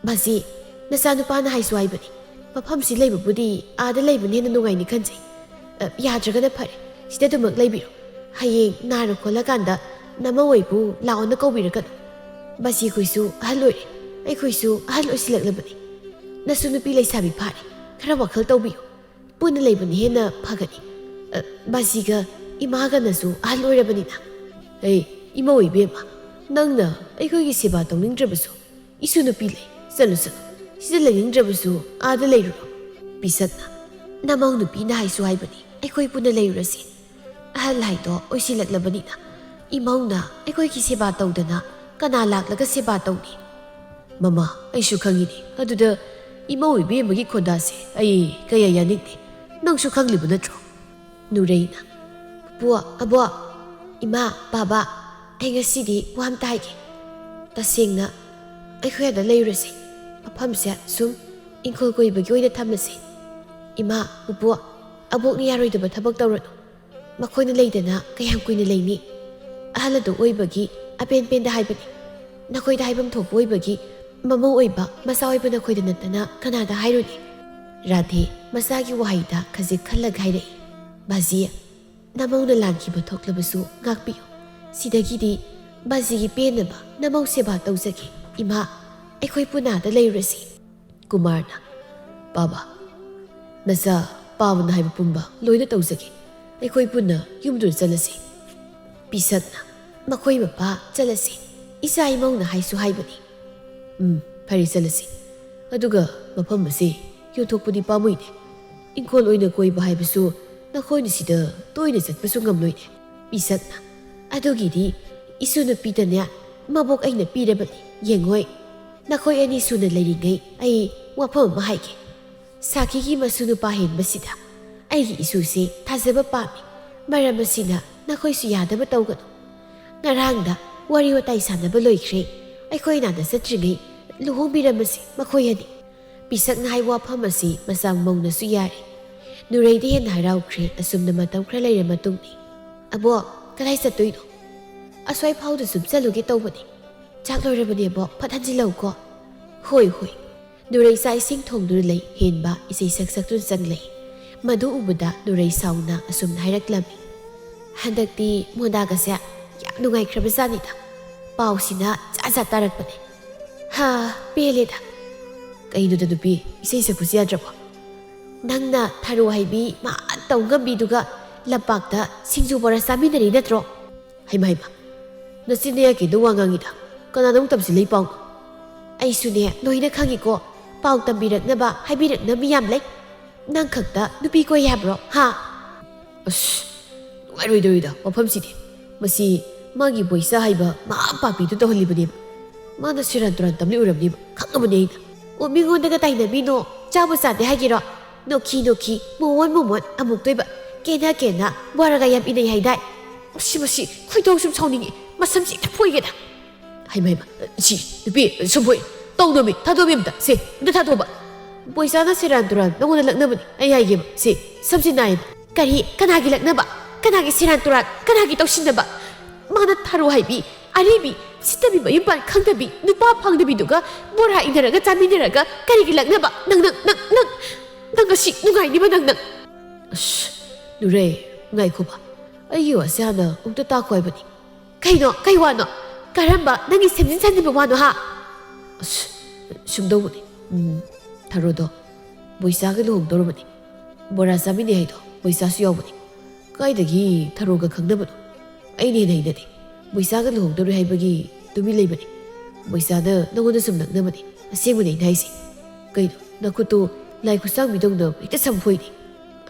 "ꯕꯥꯖꯤ, ꯅꯆꯥꯅꯨꯄꯥꯅ ꯍꯥꯏꯁꯨ ꯍꯥꯏꯕꯅꯤ, ꯃꯐꯝꯁꯤ ꯂꯩꯕꯕꯨꯗꯤ ꯑꯥꯗ ꯂꯩꯕꯅ ꯍꯦꯟꯅ ꯅꯨꯡꯉꯥꯏꯅꯤ ꯈꯟꯖꯩ꯫ ꯑ, ꯌꯥꯗ꯭ꯔꯒꯅ ꯐꯔꯦ, ꯁꯤꯗ ꯑꯗꯨꯃꯛ ꯂꯩꯕꯤꯔꯣ꯫ ꯍꯌꯦꯡ ꯅꯥꯔ ꯈꯣꯠꯂꯀꯥꯟꯗ ꯅꯃꯧ ꯑꯣꯏꯕꯨ ꯂꯥꯛꯑꯣꯅ ꯀꯧꯕꯤꯔꯛꯀꯅꯨ꯫ ꯕꯥꯖꯤ ꯑꯩꯈꯣꯏꯁꯨ ꯑꯍꯜ ꯑꯣꯏꯔꯦ, ꯑꯩꯈꯣꯏꯁꯨ ꯑꯍꯜ ꯑꯣꯏꯁꯤꯜꯂꯛꯂꯕꯅꯤ꯫ ꯅꯁꯨ ꯅꯨꯄꯤ ꯂꯩꯁꯥꯕꯤ ꯐꯥꯔꯦ, ꯈꯔ ꯋꯥꯈꯜ ꯇꯧꯕꯤꯌꯨ꯫ ꯄꯨꯟꯅ ꯂꯩꯕꯅ ꯍꯦꯟꯅ ꯐꯒꯅꯤ꯫ ꯑ, ꯕꯥꯖꯤꯒ ꯏꯃꯥꯒꯅꯁꯨ ꯑꯍꯜ ꯑꯣꯏꯔꯕꯅꯤꯅ꯫" "ꯑꯩ, ꯏꯃꯧ ꯏꯕꯦꯝꯃ, ꯅꯪꯅ ꯑꯩꯈꯣꯏꯒꯤ ꯁꯦꯕꯥ ꯇꯧꯅꯤꯡꯗ꯭ꯔꯕꯁꯨ ꯏꯁꯨ ꯅꯨꯄꯤ ꯂꯩ, ꯆꯠꯂꯨ ꯆꯠꯂꯨ꯫ ꯁꯤꯗ ꯂꯩꯅꯤꯡꯗ꯭ꯔꯕꯁꯨ ꯑꯥꯗ ꯂꯩꯔꯨꯔꯣ꯫" ꯄꯤꯁꯛꯅ, "ꯅꯃꯧ ꯅꯨꯄꯤꯅ ꯍꯥꯏꯁꯨ ꯍꯥꯏꯕꯅꯤ, ꯑꯩꯈꯣꯏ ꯄꯨꯟꯅ ꯂꯩꯔꯨꯔꯁꯤ꯫ ꯑꯍꯜ ꯍꯥꯏꯗꯣ ꯑꯣꯏꯁꯤꯜꯂꯛꯂꯕꯅꯤꯅ ꯏꯃꯧꯅ ꯑꯩꯈꯣꯏꯒꯤ ꯁꯦꯕꯥ ꯇꯧꯗꯅ ꯀꯅꯥ ꯂꯥꯛꯂꯒ ꯁꯦꯕꯥ ꯇꯧꯅꯤ?" "ꯃꯃꯥ, ꯑꯩꯁꯨ ꯈꯪꯉꯤꯅꯦ꯫ ꯑꯗꯨꯗ ꯏꯃꯧ ꯏꯕꯦꯝꯃꯒꯤ ꯈꯣꯟꯗꯥꯁꯦ ꯑꯩ ꯀꯌꯥ ꯌꯥꯅꯤꯡꯗꯦ꯫ ꯅꯪꯁꯨ ꯈꯪꯂꯤꯕ ꯅꯠꯇ꯭ꯔꯣ?" ꯅꯨꯔꯩꯅ, "ꯄꯨꯄꯨ, ꯑꯕꯣꯛ, "ꯏꯃꯥ, ꯕꯥꯕꯥ, ꯑꯩ ꯉꯁꯤꯗꯤ ꯋꯥ ꯑꯝꯇ ꯍꯥꯏꯒꯦ꯫ ꯇꯁꯦꯡꯅ ꯑꯩꯈꯣꯏ ꯑꯗ ꯂꯩꯔꯨꯔꯁꯦ꯫ ꯃꯐꯝꯁꯦ ꯁꯨꯝ ꯏꯪꯈꯣꯜ ꯀꯣꯏꯕꯒꯤ ꯑꯣꯏꯅ ꯊꯝꯂꯁꯦ꯫ ꯏꯃꯥ, ꯄꯨꯄꯨ, ꯑꯕꯣꯛꯅ ꯌꯥꯔꯣꯏꯗꯕ ꯊꯕꯛ ꯇꯧꯔꯅꯨ꯫ ꯃꯈꯣꯏꯅ ꯂꯩꯗꯅ ꯀꯌꯥꯝ ꯀꯨꯏꯅ ꯂꯩꯅꯤ? ꯑꯍꯜ ꯑꯗꯨ ꯑꯣꯏꯕꯒꯤ ꯑꯄꯦꯟ ꯄꯦꯟꯗ ꯍꯥꯏꯕꯅꯤ꯫ ꯅꯈꯣꯏꯗ ꯍꯥꯏꯐꯝ ꯊꯣꯛꯄ ꯑꯣꯏꯕꯒꯤ ꯃꯃꯧ ꯑꯣꯏꯕ, ꯃꯆꯥ ꯑꯣꯏꯕ ꯅꯈꯣꯏꯗ ꯅꯠꯇꯅ ꯀꯅꯥꯗ ꯍꯥꯏꯔꯨꯅꯤ?" ꯔꯥꯙꯦ ꯃꯆꯥꯒꯤ ꯋꯥꯍꯩꯗ ꯈꯖꯤꯛ ꯈꯜꯂꯒ ꯍꯥꯏꯔꯛꯏ, "ꯕꯥꯖꯤ, ꯅꯃꯧꯅ ꯂꯥꯟꯈꯤꯕ ꯊꯣꯛꯂꯕꯁꯨ ꯉꯥꯛꯄꯤꯌꯨ꯫ ꯁꯤꯗꯒꯤꯗꯤ ꯕꯥꯖꯤꯒꯤ ꯄꯦꯟꯅꯕ ꯅꯃꯧ ꯁꯦꯕꯥ ꯇꯧꯖꯒꯦ꯫ ꯏꯃꯥ, ꯑꯩꯈꯣꯏ ꯄꯨꯟꯅ ꯑꯗ ꯂꯩꯔꯨꯔꯁꯤ꯫" ꯀꯨꯃꯥꯔꯅ, "ꯕꯥꯕꯥ, ꯅꯆꯥ ꯄꯥꯕꯅ ꯍꯥꯏꯕ ꯄꯨꯝꯕ ꯂꯣꯏꯅ ꯇꯧꯖꯒꯦ꯫ ꯑꯩꯈꯣꯏ ꯄꯨꯟꯅ ꯌꯨꯝꯗꯨꯗ ꯆꯠꯂꯁꯤ꯫" ꯄꯤꯁꯛꯅ, "ꯃꯈꯣꯏ ꯃꯄꯥ, ꯆꯠꯂꯁꯤ꯫ ꯏꯆꯥ ꯏꯃꯧꯅ ꯍꯥꯏꯁꯨ ꯍꯥꯏꯕꯅꯤ꯫" "ꯎꯝ, ꯐꯔꯦ, ꯆꯠꯂꯁꯤ꯫ ꯑꯗꯨꯒ ꯃꯐꯝ ꯑꯁꯤ ꯌꯣꯟꯊꯣꯛꯄꯗꯤ ꯄꯥꯝꯃꯨꯏꯅꯦ꯫ ꯏꯪꯈꯣꯜ ꯑꯣꯏꯅ ꯀꯣꯏꯕ ꯍꯥꯏꯕꯁꯨ ꯅꯈꯣꯏꯅ ꯁꯤꯗ ꯇꯣꯏꯅ ꯆꯠꯄꯁꯨ ꯉꯝꯂꯣꯏꯅꯦ꯫" ꯄꯤꯁꯛꯅ, "ꯑꯗꯨꯒꯤꯗꯤ ꯏꯁꯨ ꯅꯨꯄꯤꯗꯅꯦ ꯃꯕꯣꯛ ꯑꯩꯅ ꯄꯤꯔꯕꯅꯤ꯫ ꯌꯦꯡꯉꯣꯏ, ꯅꯈꯣꯏ ꯑꯅꯤ ꯁꯨꯅ ꯂꯩꯔꯤꯉꯩ ꯑꯩ ꯋꯥꯐꯝ ꯑꯃ ꯍꯥꯏꯒꯦ꯫ ꯁꯥꯈꯤꯒꯤ ꯃꯁꯨ ꯅꯨꯄꯥ ꯍꯦꯟꯕꯁꯤꯗ ꯑꯩꯒꯤ ꯏꯁꯨꯁꯦ ꯊꯥꯖꯕ ꯄꯥꯝꯃꯤ꯫ ꯃꯔꯝ ꯑꯁꯤꯅ ꯅꯈꯣꯏꯁꯨ ꯌꯥꯗꯕ ꯇꯧꯒꯅꯨ꯫ ꯉꯔꯥꯡꯗ ꯋꯥꯔꯤ ꯋꯥꯇꯥꯏ ꯁꯥꯟꯅꯕ ꯂꯣꯏꯈ꯭ꯔꯦ꯫ ꯑꯩꯈꯣꯏ ꯅꯥꯗ ꯆꯠꯇ꯭ꯔꯤꯉꯩ ꯂꯨꯍꯣꯡꯕꯤꯔꯝꯃꯁꯤ ꯃꯈꯣꯏ ꯑꯅꯤ꯫" ꯄꯤꯁꯛꯅ ꯍꯥꯏꯕ ꯋꯥꯐꯝ ꯑꯁꯤ ꯃꯆꯥ ꯃꯧꯅꯁꯨ ꯌꯥꯔꯦ꯫ ꯅꯨꯔꯩꯗꯤ ꯍꯦꯟꯅ ꯍꯔꯥꯎꯈ꯭ꯔꯦ꯫ ꯑꯁꯨꯝꯅ ꯃꯇꯝ ꯈꯔ ꯂꯩꯔ ꯃꯇꯨꯡꯗꯤ, "ꯑꯕꯣꯛ, ꯀꯗꯥꯏ ꯆꯠꯇꯣꯏꯅꯣ?" "ꯑꯁ꯭ꯋꯥꯏ ꯐꯥꯎꯗ ꯁꯨꯝ ꯆꯠꯂꯨꯒꯦ ꯇꯧꯕꯅꯤ꯫" "ꯆꯥꯛ ꯂꯣꯏꯔꯕꯅꯦ ꯑꯕꯣꯛ, ꯐꯠ ꯍꯟꯖꯤꯜꯂꯛꯎꯀꯣ꯫" "ꯍꯣꯏ, ꯍꯣꯏ꯫" ꯅꯨꯔꯩ ꯆꯥꯛ ꯏꯁꯤꯡ ꯊꯣꯡꯗꯨꯅ ꯂꯩ꯫ ꯍꯦꯟꯕ ꯏꯁꯩ ꯁꯛ ꯁꯛꯇꯨꯅ ꯆꯪꯂꯛꯏ꯫ ꯃꯗꯨ ꯎꯕꯗ ꯅꯨꯔꯩ ꯁꯥꯎꯅ ꯑꯁꯨꯝꯅ ꯍꯥꯏꯔꯛꯂꯝꯃꯤ, "ꯍꯟꯗꯛꯇꯤ ꯃꯣꯟꯗꯥꯒꯁꯦ ꯌꯥꯝ ꯅꯨꯡꯉꯥꯏꯈ꯭ꯔꯕ ꯖꯥꯠꯅꯤꯗ꯫ ꯄꯥꯎꯁꯤꯅ ꯖꯥꯠ ꯖꯥꯠ ꯇꯥꯔꯛꯄꯅꯦ꯫ ꯍꯥ, ꯄꯦꯜꯂꯦꯗ꯫" "ꯀꯩꯅꯣꯗ ꯅꯨꯄꯤ, ꯏꯁꯩ ꯁꯛꯄꯁꯤ ꯌꯥꯗ꯭ꯔꯕꯣ?" "ꯅꯪꯅ ꯊꯔꯣ ꯍꯩꯕꯤ ꯃꯥ ꯇꯧ ꯉꯝꯕꯤꯗꯨꯒ ꯂꯝꯄꯥꯛꯇ ꯁꯤꯡꯖꯨ ꯕꯣꯔꯥ ꯆꯥꯃꯤꯟꯅꯔꯤ ꯅꯠꯇ꯭ꯔꯣ?" "ꯍꯩꯃ, ꯍꯩꯃ, ꯅꯆꯤꯟ ꯅꯌꯥ ꯀꯩꯗ ꯋꯥ ꯉꯥꯡꯉꯤꯗ? ꯀꯅꯥꯅ ꯑꯃꯨꯛ ꯇꯝꯁꯤꯜꯂꯛꯏ ꯄꯥꯎꯅꯣ?" "ꯑꯩꯁꯨꯅꯦ ꯂꯣꯏꯅ ꯈꯪꯉꯤꯀꯣ꯫ ꯄꯥꯎ ꯇꯝꯕꯤꯔꯛꯅꯕ, ꯍꯥꯏꯕꯤꯔꯛꯅꯕ ꯃꯤ ꯌꯥꯝ ꯂꯩ꯫ ꯅꯪ ꯈꯛꯇ ꯅꯨꯄꯤ ꯀꯣꯏ ꯍꯥꯏꯕ꯭ꯔꯣ, ꯍꯥ?" "ꯑꯁ, ꯅꯨꯡꯉꯥꯏꯔꯣꯏꯗꯧꯔꯤꯗ ꯃꯐꯝꯁꯤꯗꯤ꯫ ꯃꯁꯤ ꯃꯥꯒꯤ ꯕꯣꯏꯆꯥ ꯍꯥꯏꯕ ꯃꯥ ꯄꯥꯄꯤꯗꯨ ꯇꯧꯍꯜꯂꯤꯕꯅꯦꯕ꯫ ꯃꯥꯅ ꯁꯦꯔꯥꯟ ꯇꯨꯔꯥꯟ ꯇꯝꯂꯤ ꯑꯣꯏꯔꯝꯅꯦꯕ, ꯈꯪꯉꯕꯅꯦ ꯑꯩꯅ꯫" "ꯑꯣ, ꯃꯤꯉꯣꯟꯗꯒ ꯇꯥꯏꯅꯕꯤꯅꯣ, ꯆꯥꯕꯨ ꯆꯥꯗꯦ ꯍꯥꯏꯒꯦꯔꯣ? ꯅꯣꯛꯈꯤ ꯅꯣꯛꯈꯤ, ꯃꯣꯃꯣꯟ ꯃꯣꯃꯣꯟ ꯑꯃꯨꯛꯇꯣꯏꯕ, ꯀꯦꯅ ꯀꯦꯅ ꯕꯣꯔꯥꯒ ꯌꯥꯝ ꯏꯅꯩ ꯍꯥꯏꯗꯥꯏ?" ꯃꯁꯤ, ꯃꯁꯤ, ꯈꯣꯏꯗꯧ ꯁꯨꯝ ꯁꯥꯎꯅꯤꯡꯉꯤ꯫ ꯃꯁꯝꯁꯤ ꯍꯦꯛꯇ ꯐꯣꯏꯒꯦꯗ꯫ ꯍꯩꯃ, ꯍꯩꯃ, ꯁꯤ, ꯅꯨꯄꯤ, ꯁꯨꯝ ꯐꯣꯏ꯫ ꯇꯧꯅꯣꯃꯤ, ꯊꯥꯗꯣꯛꯃꯤ ꯑꯝꯇ꯫ ꯁꯦ, ꯑꯝꯇ ꯊꯥꯗꯣꯛꯑꯣꯕ꯫ ꯕꯣꯏꯆꯥꯅ ꯁꯦꯔꯥꯟ ꯇꯨꯔꯥꯟ ꯅꯉꯣꯟꯗ ꯂꯛꯅꯕꯅꯤ꯫ ꯑꯩ ꯍꯥꯏꯒꯦꯕ꯫ ꯁꯦ, ꯁꯝꯁꯤ ꯅꯥꯏꯌꯦꯕ꯫ ꯀꯔꯤ? ꯀꯅꯥꯒꯤ ꯂꯛꯅꯕ? ꯀꯅꯥꯒꯤ ꯁꯦꯔꯥꯟ ꯇꯨꯔꯥꯟ? ꯀꯅꯥꯒꯤ ꯇꯧꯁꯤꯟꯅꯕ? ꯃꯥꯅ ꯊꯥꯔꯣ ꯍꯥꯏꯕꯤ, ꯑꯔꯤꯕꯤ, ꯁꯤꯠꯇꯕꯤ ꯃꯌꯨꯝ ꯄꯥꯟ ꯈꯪꯗꯕꯤ, ꯅꯨꯄꯥ ꯐꯪꯗꯕꯤꯗꯨꯒ ꯕꯣꯔꯥ ꯏꯟꯅꯔꯒ ꯆꯥꯃꯤꯟꯅꯔꯒ ꯀꯔꯤꯒꯤ ꯂꯛꯅꯕ? ꯅꯪ, ꯅꯪ, ꯅꯪ, ꯅꯪ, ꯅꯪ ꯉꯁꯤ ꯅꯨꯡꯉꯥꯏꯅꯤꯕ ꯅꯪ, ꯅꯪ꯫ ꯑꯁ, ꯂꯨꯔꯦ, ꯉꯥꯏꯈꯣꯕ꯫ ꯑꯩꯒꯤ ꯋꯥꯁꯦ ꯍꯥꯟꯅ ꯑꯃꯨꯛꯇ ꯇꯥꯈꯣ ꯍꯥꯏꯕꯅꯤ꯫ ꯀꯩꯅꯣ? ꯀꯩ ꯋꯥꯅꯣ? ꯀꯔꯝꯕ? ꯅꯪꯒꯤ ꯁꯦꯝꯖꯤꯟ ꯁꯥꯖꯤꯟꯕ ꯋꯥꯅꯣ, ꯍꯥ? ꯑꯁ, ꯁꯨꯝꯗꯧꯕꯅꯤ꯫ ꯎꯝ, ꯊꯔꯣꯗꯣ ꯕꯣꯏꯆꯥꯒ ꯂꯨꯍꯣꯡꯗꯧꯔꯕꯅꯤ꯫ ꯕꯣꯔꯥ ꯆꯥꯃꯤꯟꯅꯩ ꯍꯥꯏꯗꯣ ꯕꯣꯏꯆꯥꯁꯨ ꯌꯥꯎꯕꯅꯤ꯫ ꯀꯥꯏꯗꯒꯤ ꯊꯔꯣꯒ ꯈꯪꯅꯕꯅꯣ? ꯑꯩꯅ ꯍꯦꯟꯅ ꯍꯩꯅꯗꯦ꯫ ꯕꯣꯏꯆꯥꯒ ꯂꯨꯍꯣꯡꯗꯧꯔꯦ ꯍꯥꯏꯕꯒꯤ ꯇꯨꯃꯤꯟ ꯂꯩꯕꯅꯤ꯫ ꯕꯣꯏꯆꯥꯅ ꯅꯉꯣꯟꯗ ꯁꯨꯝ ꯂꯛꯅꯕꯅꯤ꯫ ꯑꯁꯦꯡꯕꯅꯤ ꯑꯩꯅ ꯍꯥꯏꯁꯦ꯫ ꯀꯩꯅꯣ, ꯅꯈꯨꯠꯇꯣ ꯂꯥꯏ ꯈꯨꯠꯁꯥꯡꯕꯤꯗꯧꯅ ꯍꯦꯛꯇ ꯁꯝꯐꯣꯏꯅꯦ꯫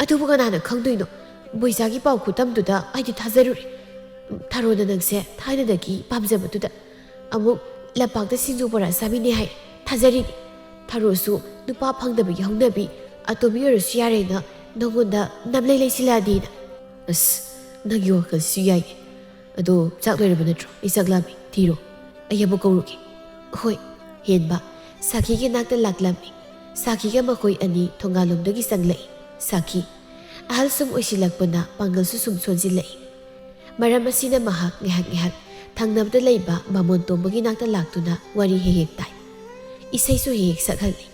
ꯑꯗꯨꯕꯨ ꯀꯅꯥꯅ ꯈꯪꯗꯣꯏꯅꯣ? ꯕꯣꯏꯆꯥꯒꯤ ꯄꯥꯎ ꯈꯨꯇꯝꯗꯨꯗ ꯑꯩꯗꯤ ꯊꯥꯖꯔꯨꯔꯦ꯫ ꯊꯔꯣꯅ ꯅꯪꯁꯦ ꯊꯥꯏꯅꯗꯒꯤ ꯄꯥꯝꯖꯕꯗꯨꯗ꯫ ꯑꯃꯨꯛ ꯂꯝꯄꯥꯛꯇ ꯁꯤꯡꯖꯨ ꯕꯣꯔꯥ ꯆꯥꯃꯤꯟꯅꯩ ꯍꯥꯏ꯫ ꯊꯥꯖꯔꯤꯅꯤ꯫ ꯊꯔꯣꯁꯨ ꯅꯨꯄꯥ ꯐꯪꯗꯕꯒꯤ ꯍꯧꯅꯕꯤ ꯑꯇꯣꯝꯕꯤ ꯑꯣꯏꯔꯁꯨ ꯌꯥꯔꯦꯅ ꯅꯪꯉꯣꯟꯗ ꯅꯝꯂꯩ ꯂꯩꯁꯤꯜꯂꯛꯑꯗꯤꯅ꯫ ꯑꯁ, ꯅꯪꯒꯤ ꯋꯥꯈꯜꯁꯤꯁꯨ ꯌꯥꯏꯅꯦ꯫ ꯑꯗꯣ ꯆꯥꯛ ꯂꯣꯏꯔꯕ ꯅꯠꯇ꯭ꯔꯣ? ꯑꯩ ꯆꯥꯛ ꯂꯥꯝꯃꯤ꯫ ꯊꯤꯔꯣ꯫ ꯑꯩ ꯑꯃꯨꯛ ꯀꯧꯔꯨꯒꯦ꯫ ꯍꯣꯏ꯫ ꯍꯦꯟꯕ ꯁꯥꯈꯤꯒꯤ ꯅꯥꯛꯇ ꯂꯥꯛꯂꯝꯃꯤ꯫ ꯁꯥꯈꯤꯒ ꯃꯈꯣꯏ ꯑꯅꯤ ꯊꯣꯡꯒꯥꯜꯂꯣꯝꯗꯒꯤ ꯆꯪꯂꯛꯏ꯫ ꯁꯥꯈꯤ꯫ ꯑꯍꯜ ꯁꯨꯝ ꯑꯣꯏꯁꯤꯜꯂꯛꯄꯅ ꯄꯥꯡꯒꯜꯁꯨ ꯁꯨꯝ ꯁꯣꯟꯖꯤꯜꯂꯛꯏ꯫ ꯃꯔꯝ ꯑꯁꯤꯅ ꯃꯍꯥꯛ ꯉꯥꯏꯍꯥꯛ ꯉꯥꯏꯍꯥꯛ ꯊꯪꯅꯕꯗ ꯂꯩꯕ ꯃꯃꯣꯟ ꯇꯣꯝꯕꯒꯤ ꯅꯥꯛꯇ ꯂꯥꯛꯇꯨꯅ ꯋꯥꯔꯤ ꯍꯦꯛ ꯍꯦꯛ ꯇꯥꯏ꯫ ꯏꯁꯩꯁꯨ ꯍꯦꯛ ꯍꯦꯛ ꯁꯛꯍꯜꯂꯤ꯫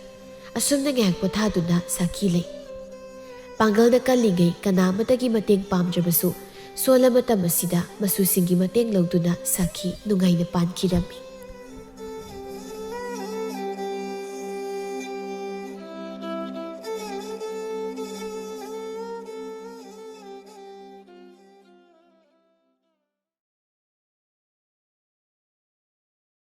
ꯑꯁꯨꯝꯅ ꯉꯥꯏꯍꯥꯛ ꯄꯣꯊꯥꯗꯨꯅ ꯁꯥꯈꯤ ꯂꯩ꯫ ꯄꯥꯡꯒꯜꯅ ꯀꯜꯂꯤꯉꯩ ꯀꯅꯥ ꯑꯃꯠꯇꯒꯤ ꯃꯇꯦꯡ ꯄꯥꯝꯗ꯭ꯔꯕꯁꯨ, ꯁꯣꯜꯂ ꯃꯇꯝ ꯑꯁꯤꯗ ꯃꯁꯨꯁꯤꯡꯒꯤ ꯃꯇꯦꯡ ꯂꯧꯗꯨꯅ ꯁꯥꯈꯤ ꯅꯨꯡꯉꯥꯏꯅ ꯄꯥꯟꯈꯤꯔꯝꯃꯤ꯫